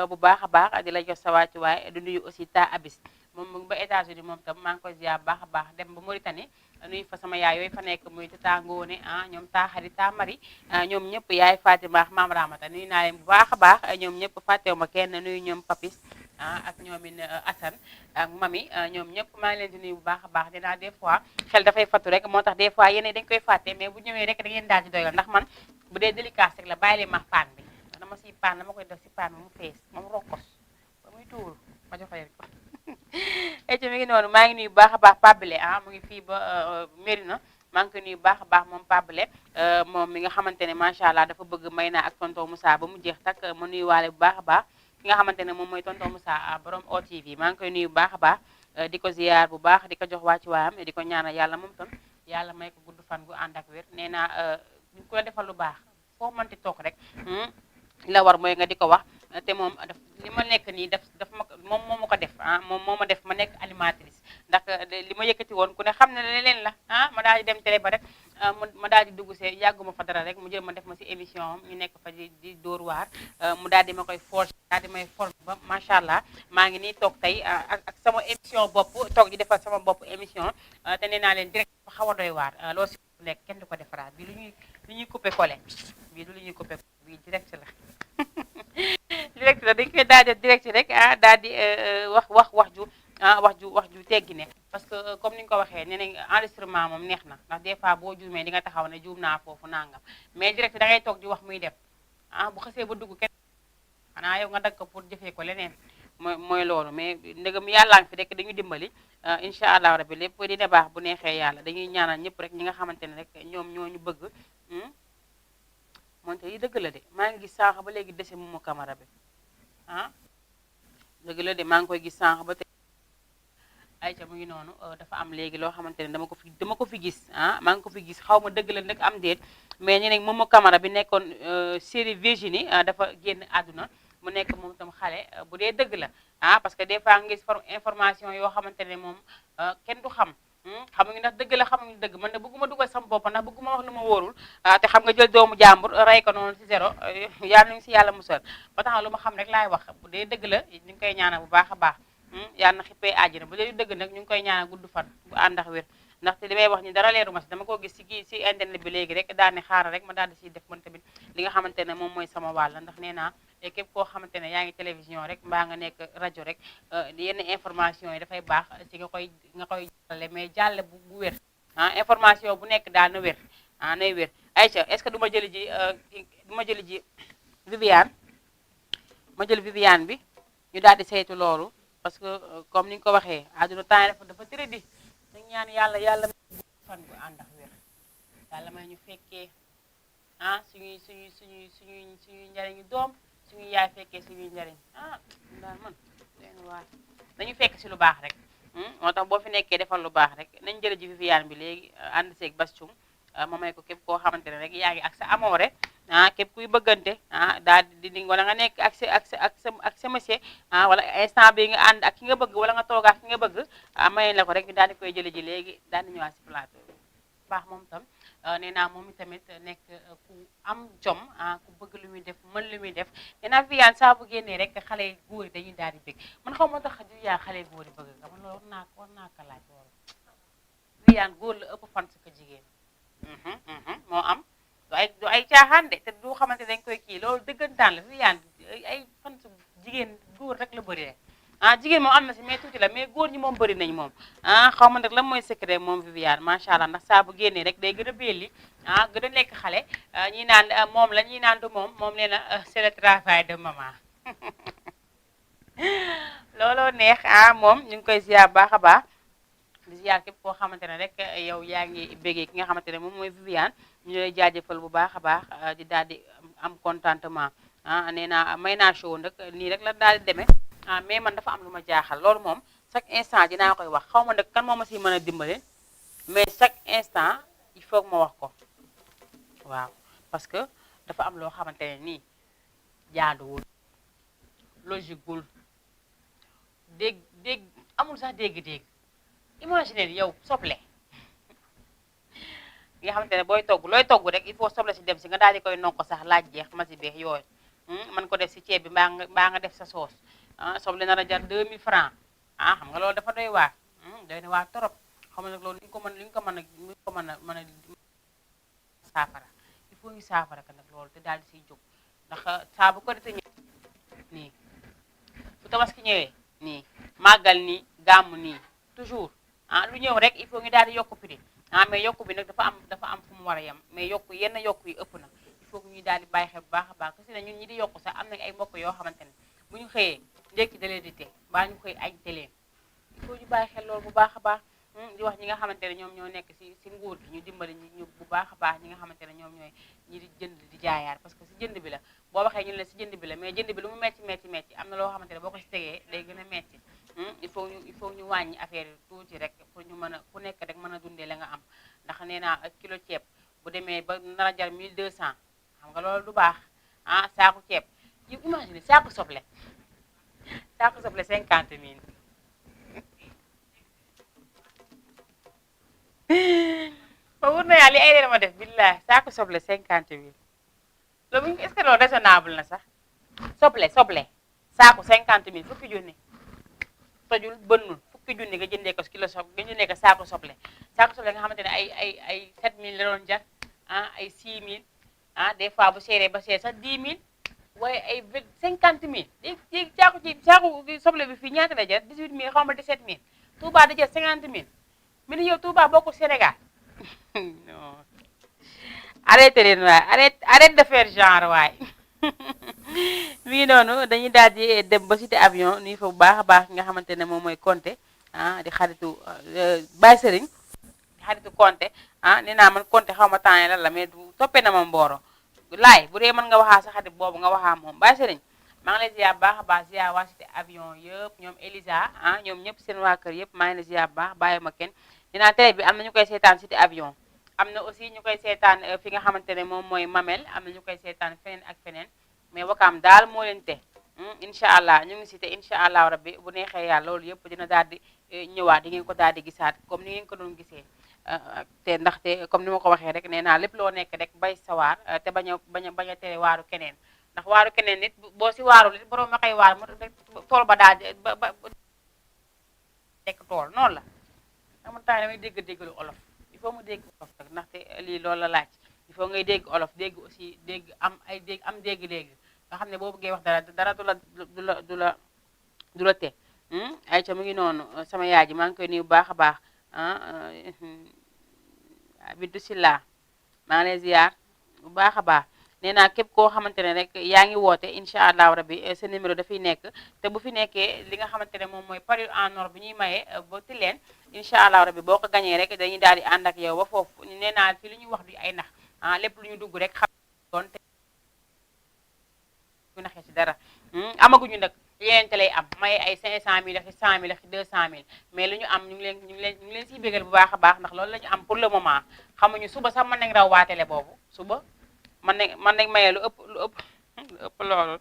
bu baax a baax di la jox sa wàccuwaay du nuyu aussi ta abis moom mu ngi ba États-Unis moom tam maa ngi koy ziar bu baax a baax dem ba Mauritanie nuyu fa sama yaay yooyu fa nekk muy tata Ngoone ñoom taa xarit taa mari ñoom ñëpp yaay Fatima ak Maam Ramata nuyu naa leen bu baax a baax ñoom ñëpp fàttewu ma kenn nuyu ñoom Papis ak ñoomin Assane ak mami ñoom ñëpp maa ngi leen di nuyu bu baax a baax dinaa des fois xel dafay fattu rek moo tax des fois yéen dañ koy fàtte mais bu ñëwee rek da ngeen daal di doyal ndax man bu dee délicat rek la bàyyi leen ma paan bi dama siy paan dama koy def si paan bi mu fees moom rokkos ba muy tuuru ma jox leen ko ecc mi ngi noonu maa ngi nuyu bu baax a baax Pabile mu ngi fii ba Mérina maa ngi koy nuyu bu baax a baax moom Pabile moom mi nga xamante ne macha allah dafa bëgg may naa ak tonton Moussa ba mu jeex tak ma nuyu waale bu baax a baax ki nga xamante ne moom mooy tonton Moussa borom OTV maa ngi koy nuyu bu baax a baax di ko ziyaar bu baax di ko jox wàcc waayam di ko ñaanal yàlla moom tam yàlla may ko gudd fan gu ànd ak wér nee naa ku la defal lu baax foo mënti toog rek li la war mooy nga di ko wax te moom daf li ma nekk nii daf ma moom moo ma ko def moom moo ma def ma nekk animatrice ndax li ma yëkkati woon ku ne xam ne leneen la ma daal di dem télé ba rek ma daal di dugg see yàgguma fa dara rek mu jël ma def ma si émission am ñu nekk fa di dóor waar mu daal di ma koy force daal di may force ba macha allah maa ngi nii toog tey ak sama émission bopp toog di defal sama bopp émission te nee naa leen direct fa xaw a doy waar loolu si nekk kenn du ko defaraat bii lu ñuy coupé collé bii du lu ñuy coupé bii direct la direct la dañ koy daal di direct rek daal di wax ju teggi ne parce que comme ni nga ko waxee nee nañ enregistrement moom neex na ndax des fois boo juumee di nga taxaw ne juum naa foofu nangam mais direct da ngay toog di wax muy dem bu xasee ba dugg kenn xanaa yow nga dagg ko pour jëfee ko leneen mooy loolu mais ndegam yàllaa ngi fi rek dañu dimbali incha allah rabbi lépp dina baax bu neexee yàlla dañuy ñaanal ñëpp rek ñi nga xamante ne rek ñoom ñoo ñu bëgg moonte yi dëgg la de maa ngi gis sànq ba léegi dese mu camara bi dëgg la de maa ngi koy gis sànq ba tey ayca mu ngi noonu dafa am léegi loo xamante ne dama ko fi gis maa ngi ko fi gis xaw ma dëgg la nag am déet mais ñu ne moom camara bi nekkoon série Virginie dafa génn àdduna mu nekk moom tam xale bu dee dëgg la parce que des fois nga gis information yoo xamante ne moom kenn du xamuñu ndax dëgg la xamuñu dëgg man ne bëgguma dugal sama bopp ndax bëgguma wax lu ma wóorul te xam nga jël doomu jàmbur rey ko noonu ci zéro yàlla nañu si yàlla musal ba tax lu ma xam rek laay wax bu dee dëgg la ñu ngi koy ñaanal bu baax a baax yàlla na xippee àjjana bu dee dëgg nag ñu ngi koy ñaanal gudd fan bu ànd ak wér ndaxte li may wax ni dara leeru ma si dama ko gis si internet bi léegi rek daal ne xaaral rek ma daal di siy def man tamit li nga xamante ne moom mooy sama wàll ndax nee naa képp koo xamante ne yaa ngi télévision rek mbaa nga nekk rajo rek yenn information yi dafay baax si nga koy jàllale mais jàlle bu wér information bu nekk daal na wér nay wér Aïcha est-ce que du ma jëli ji Viviane ma jël Viviane bi ñu daal di saytu loolu parce que comme ni nga ko waxee àdduna temps dafa tërë di dañ ñaan yàlla may fan bu ànd ak wér yàlla may ñu fekkee suñuy njariñu doom suñu yaay fekkee suñuy njariñ daal man leen waa dañu fekk si lu baax rek moo tax boo fi nekkee defal lu baax rek nañ jële ji Viviane bi léegi ànd seeg Bastoum ma may ko képp koo xamante ne rek yaa ngi ak sa amoore képp kuy bëggante daal di wala nga nekk ak sa monsieur wala instant bi nga ànd ak ki nga bëgg wala nga toog ak ki nga bëgg mayee la ko rek ñu daal di koy jële ji léegi daal di ñëwaat si plateau bi baax moom tam nee naa moom itamit nekk ku am jom ku bëgg lu muy def mën lu muy def nee naa Viviane saa bu génnee rek xale góor yi dañuy daal di bëgg man xaw ma tax yaa xale góor yi bëgg nga man loolu war naa ko laaj loolu Viviane góor la ëpp fan ko jigéen moo am du ay caaxaan de te du xamante dañ koy kii loolu dëggantaan la Viviane ay fan jigéen góor rek la bëri rek jigéen moom am na si mais tuuti la mais góor ñi moom bëri nañ moom xaw ma nag lan mooy secret moom Viviane macha allah ndax saa bu génnee rek day gën a belli gën a nekk xale ñi naan moom la ñi naan du moom nee na c'est le travail de maman looloo neex moom ñu ngi koy ziar baax a baax di ziar képp koo xamante ne rek yow yaa ngi béggee ki nga xamante ne moom mooy Viviane ñu lay jaajëfal bu baax a baax di daal di am contentement nee naa may naa show nag nii rek la daal di demee mais man dafa am lu ma jaaxal loolu moom chaque instant dinaa koy wax xaw ma nag kan moo ma si mën a dimbale mais chaque instant il faut que ma wax ko waaw parce que dafa am loo xamante ne nii jaaduwul logique gul dégg amul sax dégg-dégg imaginer yow soble nga xamante ne booy togg looy togg rek il faut soble si dem si nga daal di koy nonko sax laaj jeex ma si beex yooyu man ko def si ceeb bi mbaa nga def sa soos soble nar a jar 2000 francs xam nga loolu dafa doy waar doy na waar torop xam nga nag loolu lu ñu ko mën a saafara il faut ñu saafara ka nag loolu te daal di siy jóg ndax saa bu ko dete ñëw nii su tabaski ñëwee nii màggal nii gàmm nii toujours lu ñëw rek il faut ñu daal di yokk prix mais yokku bi nag dafa am fu mu war a yem mais yokku yenn yokku yi ëpp na il faut que ñuy daal di bàyyi xel bu baax a baax parce que ñun ñi di yokku sax am nañ ay mbokk yoo xamante ne bu ñu xëyee ndekki da leen di teg mbaa ñu koy añ te leen il faut ñu bàyyi xel loolu bu baax a baax di wax ñi nga xamante ne ñoom ñoo nekk si nguur gi ñu dimbali ñu bu baax a baax ñi nga xamante ne ñoom ñooy ñi di jënd di jaayaar parce que si jënd bi la boo waxee ñu ne si jënd bi la mais jënd bi lu mu metti am na loo xamante ne boo ko si tegee day gën a metti il faut ñu wàññi affaire yi tuuti rek pour ñu mën a ku nekk rek mën a dundee la nga am ndax nee naa kilo ceeb bu demee ba nar a jar 1200 xam nga loolu du baax saaku ceeb yu imagine saaku soble 50 000 ba wur na yàlla li ay dee dama def billahi saaku soble 50 000 loolu est-ce que loolu raisonnable na sax soble saaku 50 000 fukki junni tojul bënnul fukki junni nga jëndee ko kilo soble nga jëndee ko saaku soble nga xamante ne ay 7000 la doon jar ay 6000 des fois bu seeree ba seer sax 10 000 waaye ay 50 000 léegi saaku soble bi fii ñaata la jar 18 000 xaw ma 17 000 Touba da jar 50 000 mi ni yow Touba bokkul Sénégal non arrêtez leen waaye arrête de faire genre waaye mi ngi noonu dañuy daal di dem ba cité avion nuyu fa bu baax a baax nga xamante ne moom mooy Konté di xaritu Baye Serigne di xaritu Konté nee naa man Konté xaw ma temps lan la mais toppee na ma mbooro laay bu dee mën nga waxaa sa xarit boobu nga waxaa moom Baye Serigne maa ngi lay ziar baax a baax ziar waa cité avion yëpp ñoom Elisa ñoom ñëpp seen waa kër yëpp maa ngi lay ziar baax bàyyi ma kenn dinaa télé bi am na ñu koy seetaan cité avion am na aussi ñu koy seetaan fi nga xamante ne moom mooy Mamel am na ñu koy seetaan feneen ak feneen mais wakaam daal moo leen te incha allah ñu ngi si te incha allah rabbi bu neexee yàlla loolu yëpp dina daal di ñëwaat di ngeen ko daal di gisaat comme ni ngeen ko doon gisee te ndaxte comme ni ma ko waxee rek nee naa lépp loo nekk rek bay sa waar te bañ a tere waaru keneen ndax waaru keneen nit boo si waaru nit borom ma koy waar tool ba daal ba nekk tool noonu la ama temps damay dégg-déggalu olof il faut mu dégg olof rek ndaxte lii loolu la laaj il faut ngay dégg olof dégg aussi dégg am dégg-dégg nga xam ne boo bëggee wax dara du la te ay ca mu ngi noonu sama yaay ji maa ngi koy nuyu bu baax a baax Bintu Silla maa ngi lay ziar bu baax a baax nee naa képp koo xamante ne rek yaa ngi woote incha allahu rabbi sa numéro dafay nekk te bu fi nekkee li nga xamante ne moom mooy parure en or bi ñuy maye ba ti leen incha allahu rabbi boo ko gañee rek dañuy daal di ànd ak yow ba foofu nee naa fi lu ñuy wax du ay nax lépp lu ñu dugg rek xam doon te ñu naxee ci dara amaguñu nag yeneen te lay am maye ay 500000 ak 100000 ak 200000 mais lu ñu am ñu ngi leen siy bégal bu baax a baax ndax loolu la ñu am pour le moment xamuñu suba sax mën nañ raw waa télé boobu suba mën nañ maye lu ëpp loolu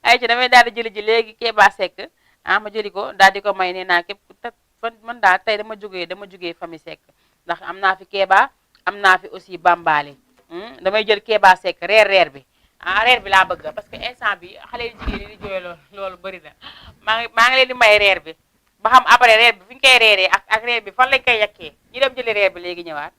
ay ci damay daal di jëli ji léegi Kéba Seck ma jëli ko daal di ko may nee naa képp man daal tey dama jógee famille Seck ndax am naa fi Kéba am naa fi aussi Bambali damay jël Kéba Seck reer bi reer bi laa bëgg parce que instant bi xale yu jigéen yi di jooy loolu bëri na maa ngi leen di may reer bi ba xam après reer bi fi ñu koy reeree ak reer bi fan lañ koy yakkee ñu dem jëli reer bi léegi ñëwaat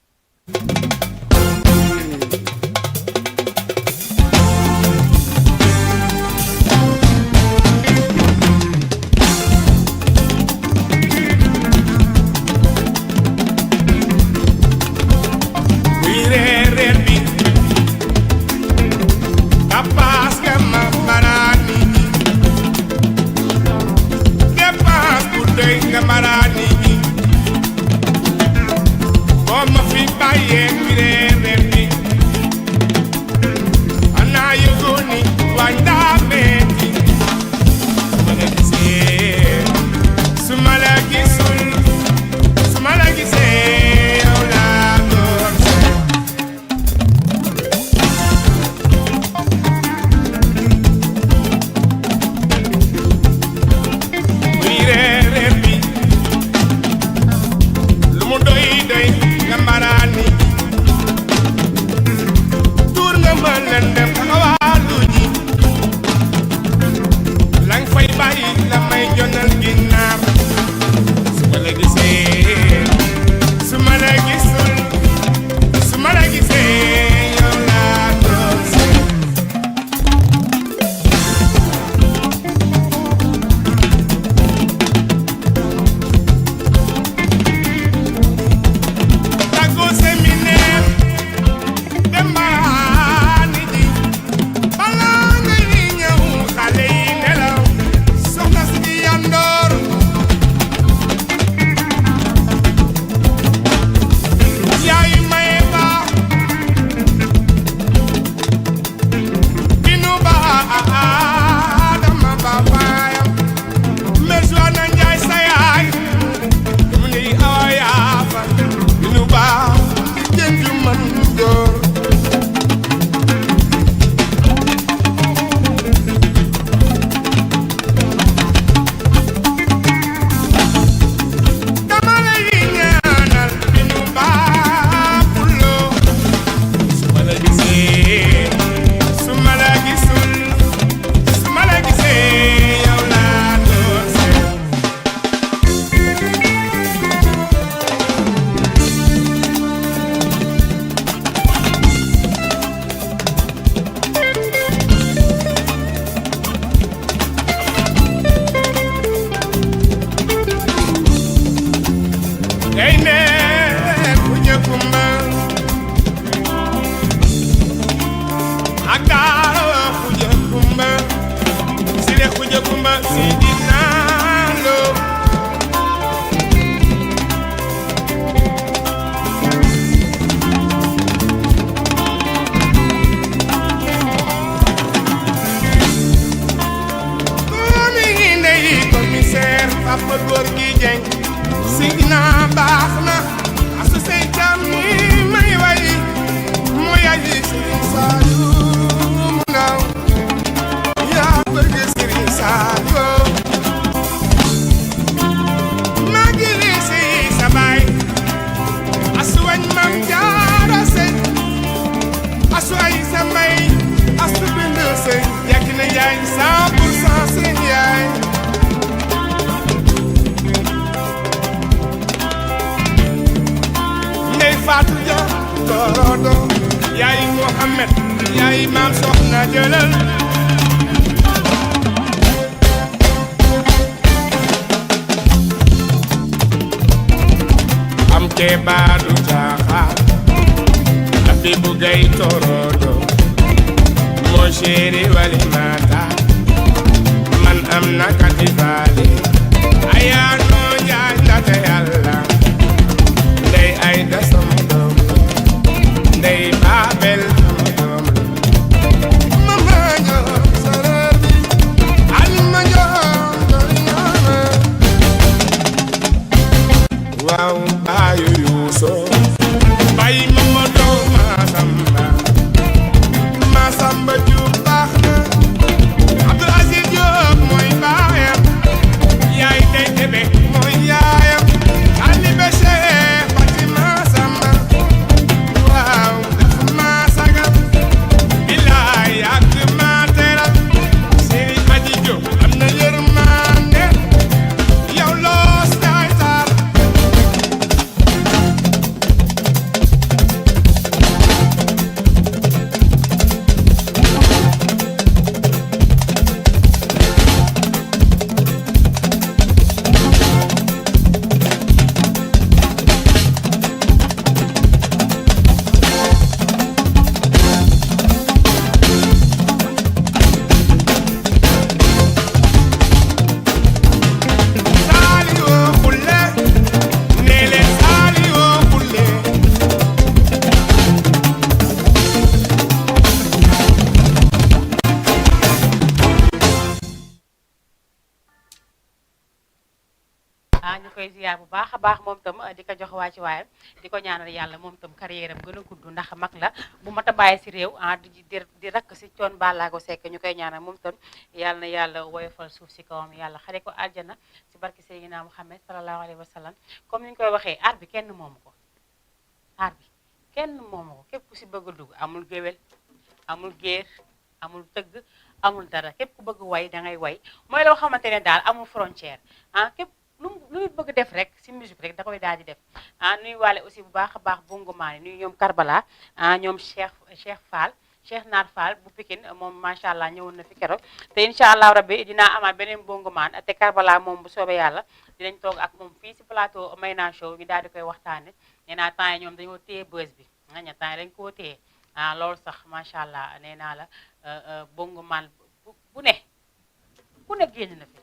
Yeah. Bamba Sidina Lo doomi ndey commissaire Papa Gorgui Dieng Sidina baax na asu say jam ni may way mu yaji Serigne Saliou mu ndaw yaa bëgg Serigne Saliou maa ngi lii si sa baay asu wañ mam jaara sëy asu ay sa mbay asu bind sëy yàgg na yaay 100% seen yaay ndey Fatou Dia Torodo yaay Mohamed yaay maam soxna jëlal am ke baadu caaxaan Abi bu gay Torodo moo chéri wali mata man am na kati baale ayaa noo jaay ndate yàlla ndey ay da sama doom ndey baabel sama doom mama ñoo sareer bi alima ñoo doriñaama waaw baayu yuusoo bay mama doo Masamba Diop baax na Abdou Aziz Diop mooy baayam yaay day tebe mooy yaayam Alibe Cheikh Fatima Samba waaw dafa maa sagal bilaay ak maa teral Serigne Adji Diop am na yërmande yow loo saay saar ñu koy ziar bu baax a baax moom tam di ko jox waa ci waayam di ko ñaanal yàlla moom tam carrière am gën a gudd ndax mag la bu mat a bàyyi si réew di rakk si coon Ballago Seck ñu koy ñaanal moom tam yàlla na yàlla woyofal suuf si kawam yàlla xare ko aljana si barki Seydina Muhammad sallallahu alayhi wa sallam comme ni ñu koy waxee aar bi kenn moomu ko aar bi kenn moomu ko képp ku si bëgg a dugg amul géwél amul géer amul tëgg amul dara képp ku bëgg way da ngay way mooy loo xamante ne daal amul frontière képp lu nit bëgg def rek si musique rek da koy daal di def nuy waale aussi bu baax a baax bongomaane nuy ñoom Karbala ñoom Cheikh Fall Cheikh Naar Fall bu Pikine moom macha allah ñëwoon na fi keroog te incha allah rabbi dinaa amaat beneen bongomaan te Karbala moom bu soobee yàlla dinañ toog ak moom fii si plateau Mayna Show ñu daal di koy waxtaane nee naa temps yi ñoom dañoo téye bës bi ña temps yi dañ koo téye loolu sax macha allah nee naa la bongomaan bu ne ku ne génn na fi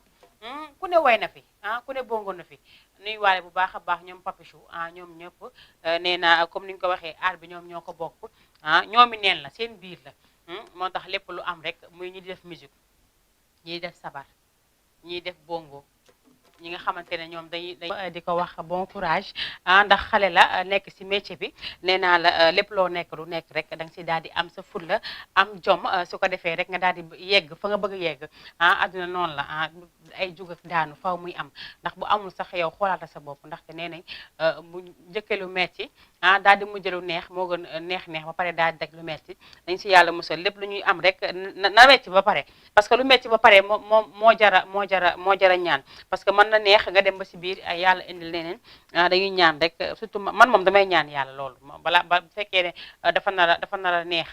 ku ne way na fi ku ne bongo na fi nuy waale bu baax a baax ñoom Papichou ñoom ñëpp nee na comme ni ñu ko waxee aar bi ñoom ñoo ko bokk ñoomi neen la seen biir la moo tax lépp lu am rek muy ñi di def musique ñiy def sabar ñiy def bongo ñi nga xamante ne ñoom dañuy di ko wax bon courage ndax xale la nekk si métier bi nee naa la lépp loo nekk lu nekk rek da nga si daal di am sa fulla am jom su ko defee rek nga daal di yegg fa nga bëgg a yegg adduna noonu la ay jug ak daanu faw muy am ndax bu amul sax yow xoolaata sa bopp ndaxte nee nañ bu njëkkee lu metti daal di mujj lu neex moo gën neex ba pare daal di deg lu metti dañ si yàlla musal lépp lu ñuy am rek na metti ba pare parce que lu metti ba pare moo jara ñaan parce que mën na neex nga dem ba si biir ay yàlla indil leneen dañuy ñaan rek surtout man moom damay ñaan yàlla loolu balaa ba bu fekkee ne dafa nar a neex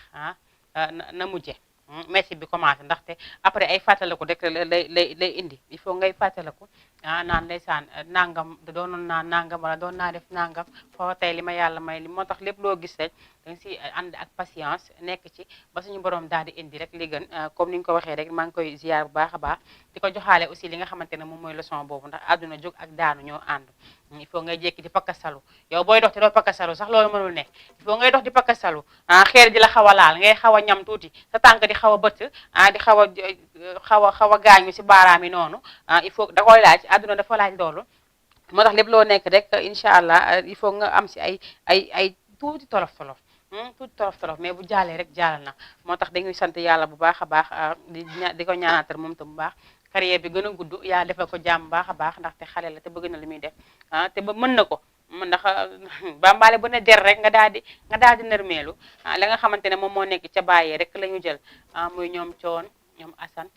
na mujje métti bi commencé ndaxte après ay fàttaliku rek lay indi il faut ngay fàttaliku naan ndeysaan nangam doonoon naa nangam wala doon naa def nangam foo tey li ma yàlla may li moo tax lépp loo gis rek da nga si ànd ak patience nekk ci ba suñu borom daal di indi rek li gën comme ni nga ko waxee rek maa ngi koy ziar bu baax a baax di ko joxaale aussi li nga xamante ne moom mooy leçon boobu ndax àdduna jóg ak daanu ñoo ànd il faut ngay jékki di pakkasalu yow booy dox di doo pakkasalu sax loolu mënul nekk il faut ngay dox di pakkasalu xeer di la xaw a laal ngay xaw a ñam tuuti sa tànk di xaw a bëtt di xaw a gaañu si baaraam yi noonu il faut da koy laaj àdduna dafa laaj loolu moo tax lépp loo nekk rek incha allah il faut nga am si ay tuuti tolof tolof tuuti tolof mais bu jàllee rek jàll na moo tax dañuy sant yàlla bu baax a baax di ko ñaanaatal moom tam bu baax carrière bi gën a gudd yaa defal ko jàmm bu baax a baax ndaxte xale la te bëgg na li muy def te ba mën na ko ndax bambaale bu ne der rek nga daal di nërmeelu la nga xamante ne moom moo nekk ca bàyyee rek la ñu jël muy ñoom coon ñoom Assane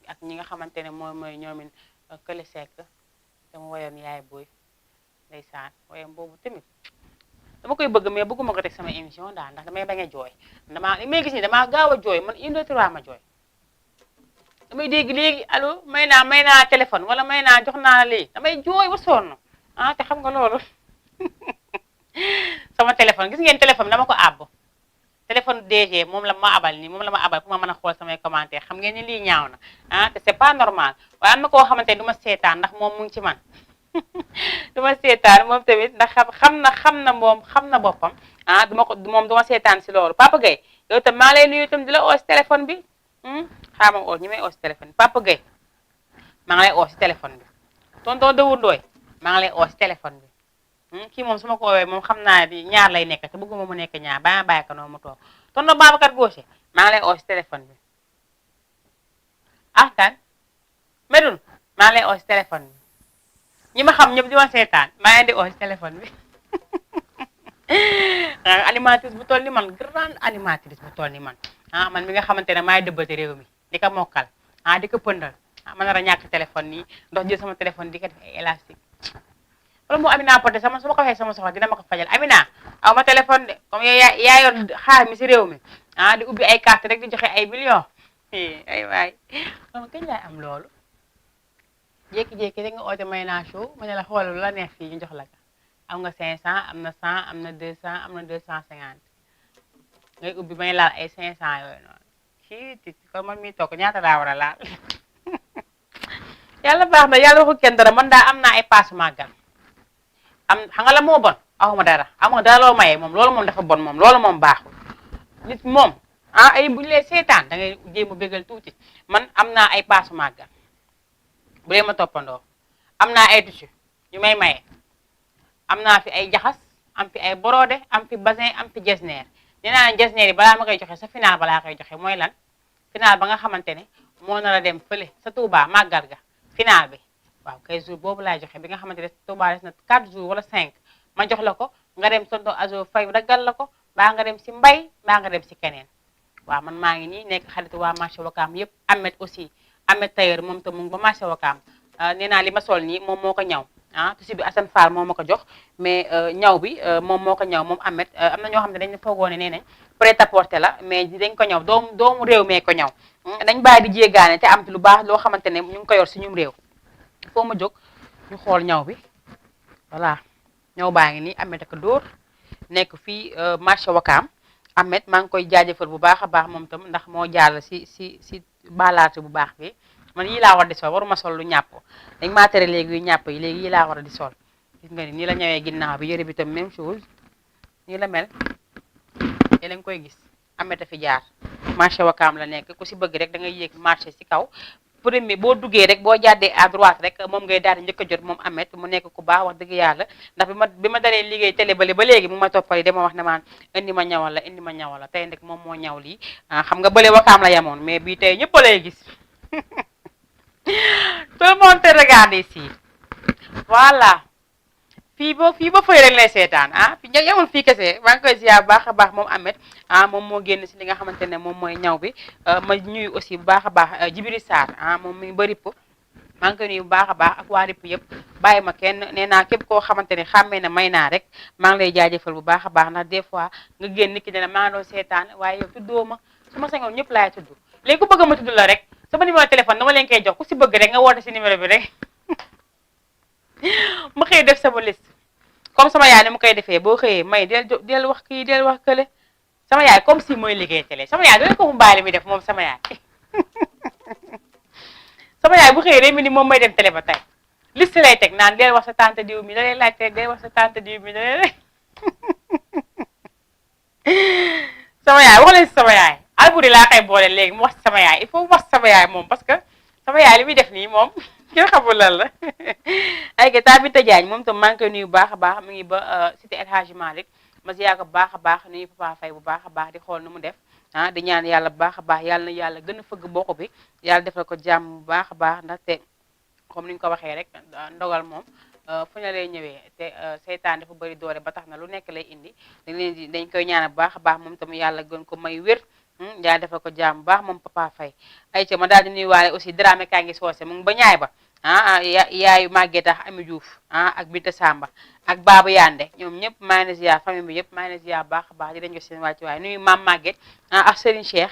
ak ñi nga xamante ne mooy ñoomin Kële Seck te mu woyoon yaay booy ndeysaan woyam boobu tamit dama koy bëgg mais bëgguma ko teg sama émission daal ndax damay bañ a jooy li may gis ni damaa gaaw a jooy man 1 2 3 ma jooy damay dégg léegi allo may naa téléphone wala may naa jox naa lii damay jooy ba sonn te xam nga loolu sama téléphone gis ngeen téléphone dama ko àbb téléphone DG moom la ma abal nii moom la ma abal pour ma mën a xool samay commentaire xam ngeen ni lii ñaaw na te c'est pas normal waaye am na koo xamante ne du ma seetaan ndax moom mu ngi ci man du ma seetaan moom tamit ndax xam na boppam moom du ma seetaan si loolu Papa Gueye yow tam maa lay nuyu itam di la oo si téléphone bi xaama oo ñi may oo si téléphone bi Papa Gueye maa ngi lay oo si téléphone bi tonton Dawur Ndooy maa ngi lay oo si téléphone bi kii moom su ma ko woowee moom xam naa di ñaar lay nekk te bëgguma mu nekk ñaar ba ma bàyyi ko noonu mu toog tonton Babacar Gauche maa ngi lay oo si téléphone bi tan Medoune maa ngi lay oo si téléphone bi ñi ma xam ñëpp di ma seetaan maa ngi di oo si téléphone bi animatrice bu toll ni man grande animatrice bu toll ni man man mi nga xamante ne maay dëbbati réew mi di ko mokkal di ko pëndal ma nar a ñàkk téléphone nii ndox jël sama téléphone di ko def ay élastique wala moo Amina Poté su ma ko waxee sama soxla dina ma ko fajal Amina aw ma téléphone de comme yaa yor xaar mi si réew mi di ubbi ay carte rek di joxe ay millions ay waay moom kañ laay am loolu jékki-jékki rek nga oote may naa show ma ne la xoolal la neex fii ñu jox la ka am nga 500 am na 100 am na 200 am na 250 ngay ubbi may laal ay 500 yooyu noonu ci kon man mii toog ñaata laa war a laal yàlla baax na yàlla waxu kenn dara man daa am naa ay paasu màggal xam nga la moo bon awma dara loo mayee moom loolu moom dafa bon moom loolu moom baaxul nit moom ay buñu lee seetaan da ngay jéem a bégal tuuti man am naa ay paasu màggal bu dee ma toppandoo am naa ay tissu yu may maye am naa fi ay jaxas am fi ay borode am fi bassin am fi jesneer nee naa ne jesneer yi balaa ma koy joxe sa final balaa koy joxe mooy lan final ba nga xamante ne moo nar a dem fële sa Touba màggal ga final bi waaw kay jour boobu laay joxe bi nga xamante ne Touba des na 4 jours wala 5 ma jox la ko nga dem tonton Azo Fay daggal la ko baa nga dem si mbay baa nga dem si keneen waaw man maa ngi nii nekk xaritu waa marché Wakaam yëpp Ahmed aussi Ahmed Tailleur moom tam mu ngi ba marché Wakaam nee naa li ma sol nii moom moo ko ñaw tissu bi Assane Fall moo ma ko jox mais ñaw bi moom moo ko ñaw moom Ahmed am na ñoo xam ne dañ foogoone nee nañ prêt à porter la mais dañ ko ñaw doomu réew mee ko ñaw dañ bàyyi di jéegaane te am lu baax loo xamante ne ñu ngi ko yor suñu réew foo ma jóg ñu xool ñaw bi voilà ñaw baa ngi nii Ahmed ak dóor nekk fii marché Wakaam Ahmed maa ngi koy jaajëfal bu baax a baax moom tam ndax moo jàll si balaate bu baax bi man yii laa war di sol waruma sol lu ñàpp dañ maa tere léegi yu ñàpp yi léegi yii laa war a di sol gis nga ni nii la ñëwee ginnaaw bi yëre bi tam même chose nii la mel te lañ koy gis Ahmed a fi jaar marché Wakaam la nekk ku si bëgg rek da ngay yéeg marché si kaw premier boo duggee rek boo jàddee à droite rek moom ngay daal di njëkk a jot moom Ahmed mu nekk ku baax wax dëgg yàlla ndax bi ma dalee liggéey télé bale ba léegi mu ma toppali dama wax ne maan indi ma ñawal la tey ndek moom moo ñaw lii xam nga bële Wakaam la yemoon mais bii tey ñëpp lay gis tout le monde te regarde ici voilà fii ba fëy rek lay seetaan fi yemul fii kese maa ngi koy ziar bu baax a baax moom Ahmed moom moo génn si li nga xamante ne moom mooy ñaw bi ma ñuy aussi bu baax a baax Djibril Sarr moom mi ba ripp maa ngi koy nuyu bu baax a baax ak waa ripp yëpp bàyyi ma kenn nee naa képp koo xamante ne xàmmee na may naa rek maa ngi lay jaajëfal bu baax a baax ndax des fois nga génn nit ki ne la maa ngi doon seetaan waaye yow tuddoo ma su ma sañoon ñëpp laay tudd léegi ku bëgg ma tudd la rek sama numéro téléphone dama leen koy jox ku si bëgg rek nga woote si numéro bi rek ma xëy def sama liste comme sama yaay ni mu koy defee boo xëyee may del wax kii del wax kële sama yaay comme si mooy liggéey télé sama yaay doo ko mu bàyyi li muy def moom sama yaay sama yaay bu xëyee day mel ni moom may dem télé ba tey liste lay teg naan del wax sa tante diw mi da lay laajte del wax sa tante diw mi da lay sama yaay wax leen si sama yaay Alboury laa koy boole léegi mu wax sama yaay il faut wax sama yaay moom parce que sama yaay li muy def nii moom kenn xamul lan la ay ga Tabita Diagne moom tam maa ngi koy nuyu bu baax a baax mu ngi ba cité El Hadji Malick ma ziyaar ko bu baax a baax nuyu Papa Faye bu baax a baax di xool nu mu def di ñaan yàlla bu baax a baax yàlla na yàlla gën a fëgg bokk bi yàlla defal ko jàmm bu baax a baax ndaxte comme ni ñu ko waxee rek ndogal moom fu ñu lay ñëwee te seytaan dafa bëri doole ba tax na lu nekk lay indi dañ koy ñaan bu baax a baax moom tam yàlla gën ko may wér yàlla defal ko jàmm bu baax moom Papa Faye ay ca ma daal di nuyuwaale aussi Dramé kaa ngi soose mu ngi ba ñaay ba yaayu màggee tax Ami Diouf ak Binta Samba ak Baba Yande ñoom ñëpp maa ngi leen ziar famille bi yëpp maa ngi leen ziar baax a baax di leen jox seen wàcc waaye nuyu maam Maguette ak Serigne Cheikh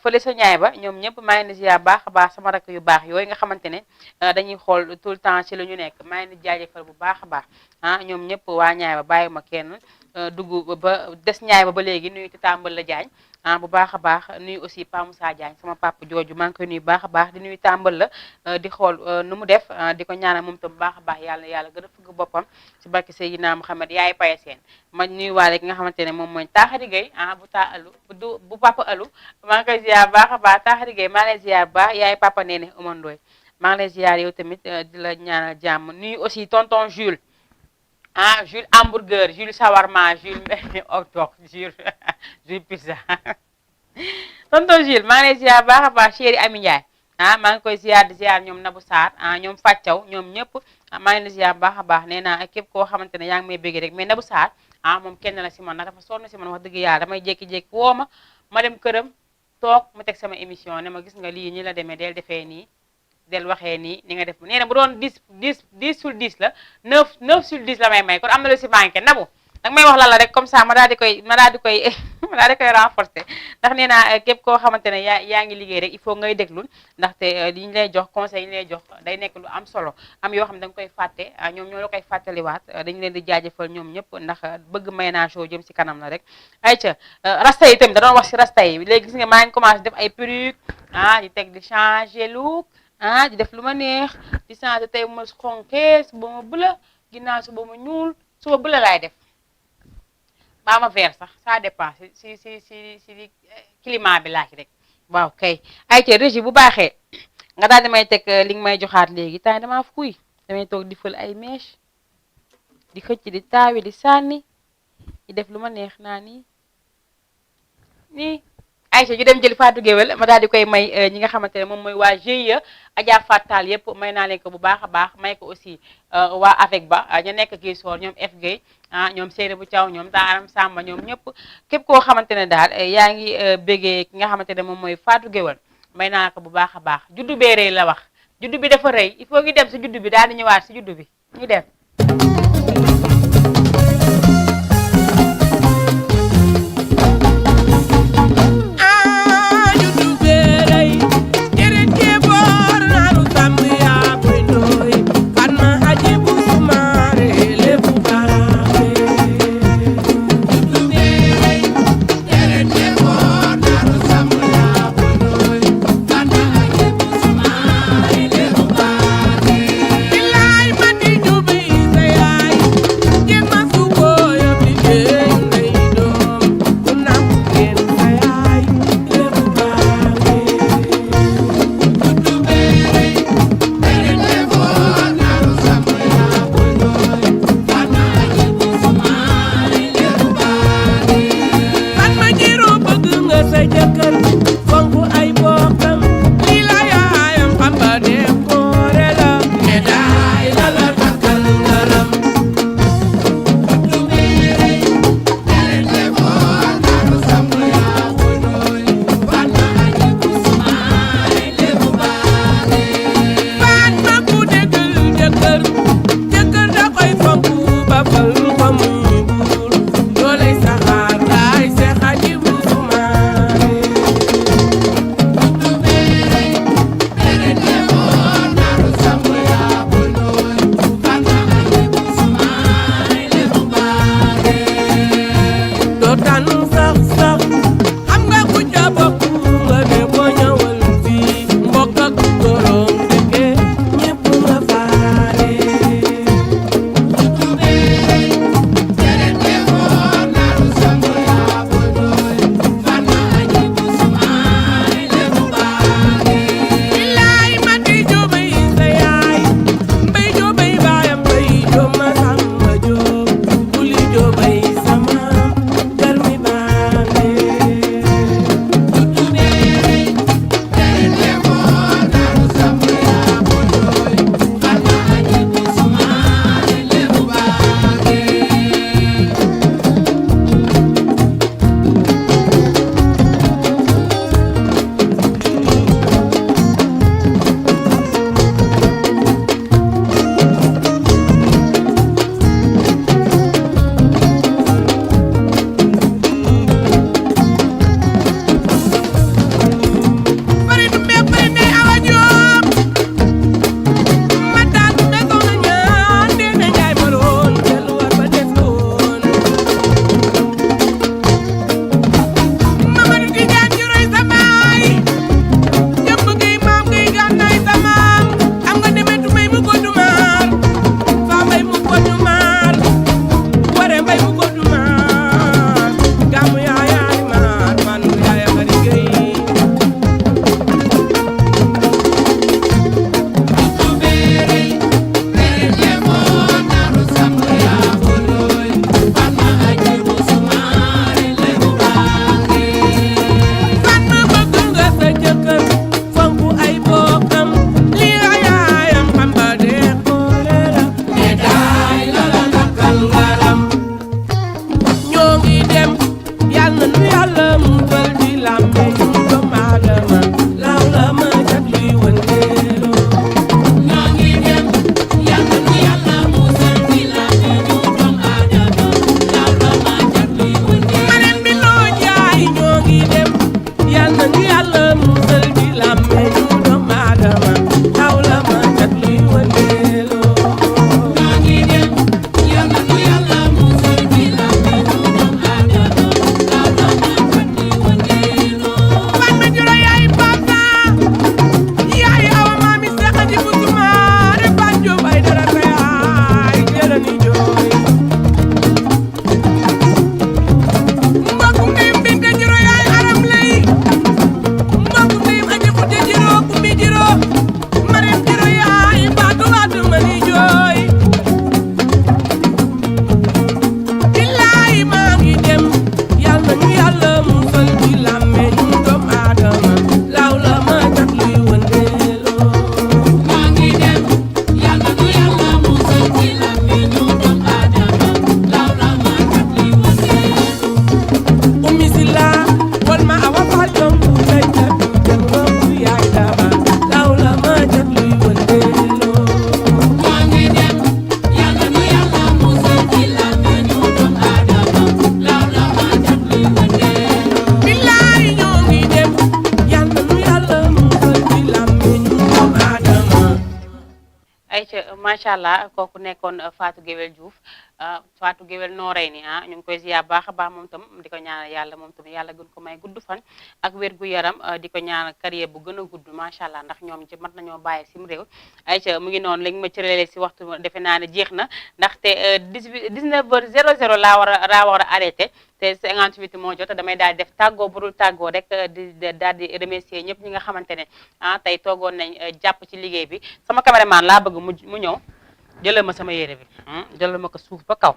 fële sa ñaay ba ñoom ñëpp maa ngi leen ziar baax a baax sama rakk yu baax yooyu nga xamante ne dañuy xool tout le temps ci lu ñu nekk maa ngi leen jaajëfal bu baax a baax ñoom ñëpp waa ñaay ba bàyyi ma kenn dugg ba des ñaay ba léegi nuyu Tata Mballa Diagne bu baax a baax nuyu aussi Pa Moussa Diagne sama papa jooju maa ngi koy nuyu baax a baax di nuyu tàmbal la di xool nu mu def di ko ñaanal moom tam bu baax a baax yàlla gën a fëgg boppam ci barke Seydina Mouhamed yaay paye seen ma nuyu waale ki nga xamante ne moom mooy Taaxari Gueye bu taa alu bu papa alu maa ngi koy ziar baax a baax Taaxari Gueye maa ngi lay ziar baax yaay papa nee ne Oumar Ndoye maa ngi lay ziar yow tamit di la ñaanal jàmm nuyu aussi tonton Jules Jules hamburger Jules shawarma Jules hot dog Jules pizza tonton Jules maa ngi lay ziar baax a baax chéri Ami Ndiaye maa ngi koy ziar di ziar ñoom Nabou Sarr ñoom Fathiaw ñoom ñëpp maa ngi lay ziar baax a baax nee naa képp koo xamante ne yaa ngi may bëgg rek mais Nabou Sarr moom kenn la si man nag dafa sonn si man wax dëgg yàlla damay jékki-jékki woo ma dem këram toog mu teg sama émission ne ma gis nga lii ñi la demee del defee nii del waxee nii ni nga def nee na bu doon 10 sur 10 la 9 sur 10 la may kon am na lu si manqué Nabou danga may wax lan la rek comme ça ma daal di koy renforcer ndax nee naa képp koo xamante ne yaa ngi liggéey rek il faut ngay déglul ndaxte li ñu lay jox conseil yi ñu lay jox day nekk lu am solo am yoo xam ne da nga koy fàtte ñoom ñoo la koy fàttaliwaat dañu leen di jaajëfal ñoom ñëpp ndax bëgg Mayna Show jëm si kanam la rek ayca rasta yi tamit da doon wax si rasta yi léegi gis nga maa ngi commencé def ay perruque di teg di changer look di def lu ma neex di changer tey ma xonkee suba ma bula ginnaaw suba ma ñuul suba bula laay def ma vert sax ça dépend si climat bi laaj rek waaw kay ay ca régie bu baaxee nga daal di may teg li nga may joxaat léegi temps damaa fuy damay toog di fël ay mèche di xëcc di taawi di sànni di def lu ma neex naa nii Aïcha ju dem jël Fatou Guewel ma daal di koy may ñi nga xamante ne moom mooy waa GIE Adja Fatal yëpp may naa leen ko bu baax a baax may ko aussi waa avec ba ñu nekk kii soor ñoom F Gueye ñoom Seydou bu Thiaw ñoom Taaram Samba ñoom ñëpp képp koo xamante ne daal yaa ngi bégee ki nga xamante ne moom mooy Fatou Guewel may naa ko bu baax a baax juddu bee rëy la wax juddu bi dafa rëy il faut ñu dem si juddu bi daal di ñëwaat si juddu bi ñu dem Ilay mati jubi saya macha allah kooku nekkoon Fatou Guewel Diouf Fatou Guewel nooree ni ñu ngi koy ziar baax a baax moom tam di ko ñaanal yàlla moom tam yàlla gën ko may gudd fan ak wér gu yaram di ko ñaanal carrière bu gën a gudd macha allah ndax ñoom ci mat nañoo bàyyi sim réew ayca mu ngi noonu léegi ma cëralee si waxtu defe naa ne jeex na ndaxte 19h00 laa war a arrêté te 58 moo jot damay daal di def tàggoo bu dul tàggoo rek daal di remercier ñëpp ñi nga xamante ne tey toogoon nañ jàpp ci liggéey bi sama caméraman laa bëgg mu ñëw jëlal ma sama yére bi jëlal ma ko suuf ba kaw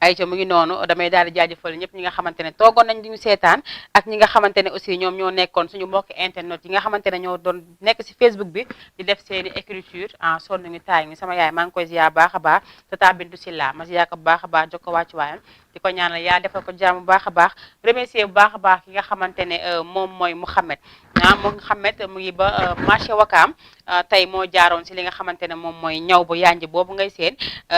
ayca mu ngi noonu damay daal di jaajëfal ñëpp ñi nga xamante ne toogoon nañ di ñu seetaan ak ñi nga xamante ne aussi ñoom ñoo nekkoon suñu mbokki internet yi nga xamante ne ñoo doon nekk si Facebook bi di def seeni écriture sonn ñu taay ni sama yaay maa ngi koy ziar baax a baax tata Bintu Silla ma ziar ko bu baax a baax jox ko wàccu waayam di ko ñaanal yaa defal ko jàmm bu baax a baax remercier bu baax a baax ki nga xamante ne moom mooy Mouhamed Mouhamed mu ngi ba marché Wakaam tey moo jaaroon si li nga xamante ne moom mooy ñaw bu yanj boobu ngay seen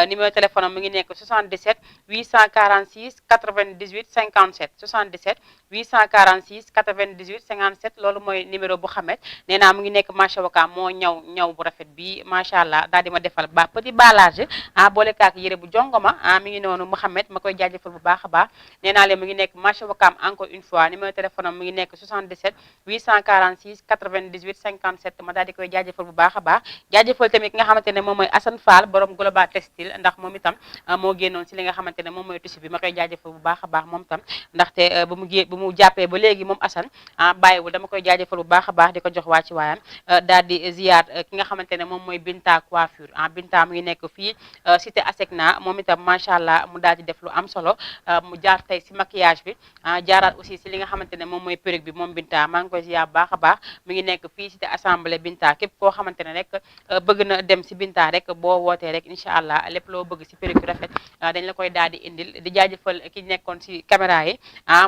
numéro téléphone am mu ngi nekk 77 846 98 57 77 846 98 57 loolu mooy numéro bu Mouhamed nee naa mu ngi nekk marché Wakaam moo ñaw bu rafet bi macha allah daal di ma defal ba petit balage boole kaak yére bu jongoma mi ngi noonu Mouhamed ma koy jaajëfal bu baax a baax nee naa leen mu ngi nekk marché Wakaam encore une fois numéro téléphone am mu ngi nekk 77 846 98 57 ma daal di koy jaajëfal bu baax a baax jaajëfal tamit ki nga xamante ne moom mooy Assane Fall borom Global Textile ndax moom itam moo génnoon si li nga xamante ne moom mooy tissu bi ma koy jaajëfal bu baax a baax moom tam ndaxte bu mu jàppee ba léegi moom Assane bàyyiwul dama koy jaajëfal bu baax a baax di ko jox waa ci waayam daal di ziyaar ki nga xamante ne moom mooy Binta coiffure Binta mu ngi nekk fii cité Asecna moom itam macha allah mu daal di def lu am solo mu jaar tey si maquillage bi jaaraat aussi si li nga xamante ne moom mooy perruque bi moom Binta maa ngi koy ziyaar bu baax a baax mu ngi nekk fii cité assemblée Binta képp koo xamante ne rek bëgg na dem si Binta rek boo wootee rek incha allah lépp loo bëgg si perruque rafet dañ la koy daal di indil di jaajëfal ki nekkoon si caméra yi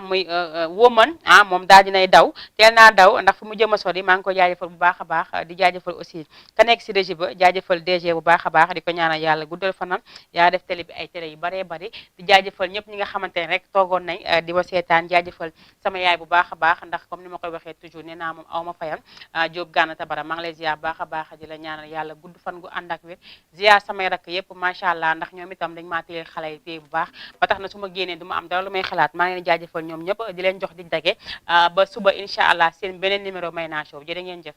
muy woman moom daal dinay daw teel naa daw ndax fu mu jëm a sori maa ngi koy jaajëfal bu baax a baax di jaajëfal aussi ka nekk si régie ba jaajëfal DG bu baax a baax di ko ñaanal yàlla guddal fanam yaa def télé bi ay télé yu baree bari di jaajëfal ñëpp ñi nga xamante ne rek toogoon nañ di ma seetaan jaajëfal sama yaay bu baax a baax ndax comme ni ma koy waxee toujours nee naa moom aw ma fayam Diop Gana Tabara maa ngi lay ziar baax a baax di la ñaanal yàlla gudd fan gu ànd ak wér ziar samay rakk yëpp macha allah ndax ñoom itam dañ maa téyel xale yi téye bu baax ba tax na su ma génnee du ma am dara lu may xalaat maa ngi leen jaajëfal ñoom ñëpp di leen jox di dage ba suba incha allah seen beneen numéro Mayna Show jërë ngeen jëf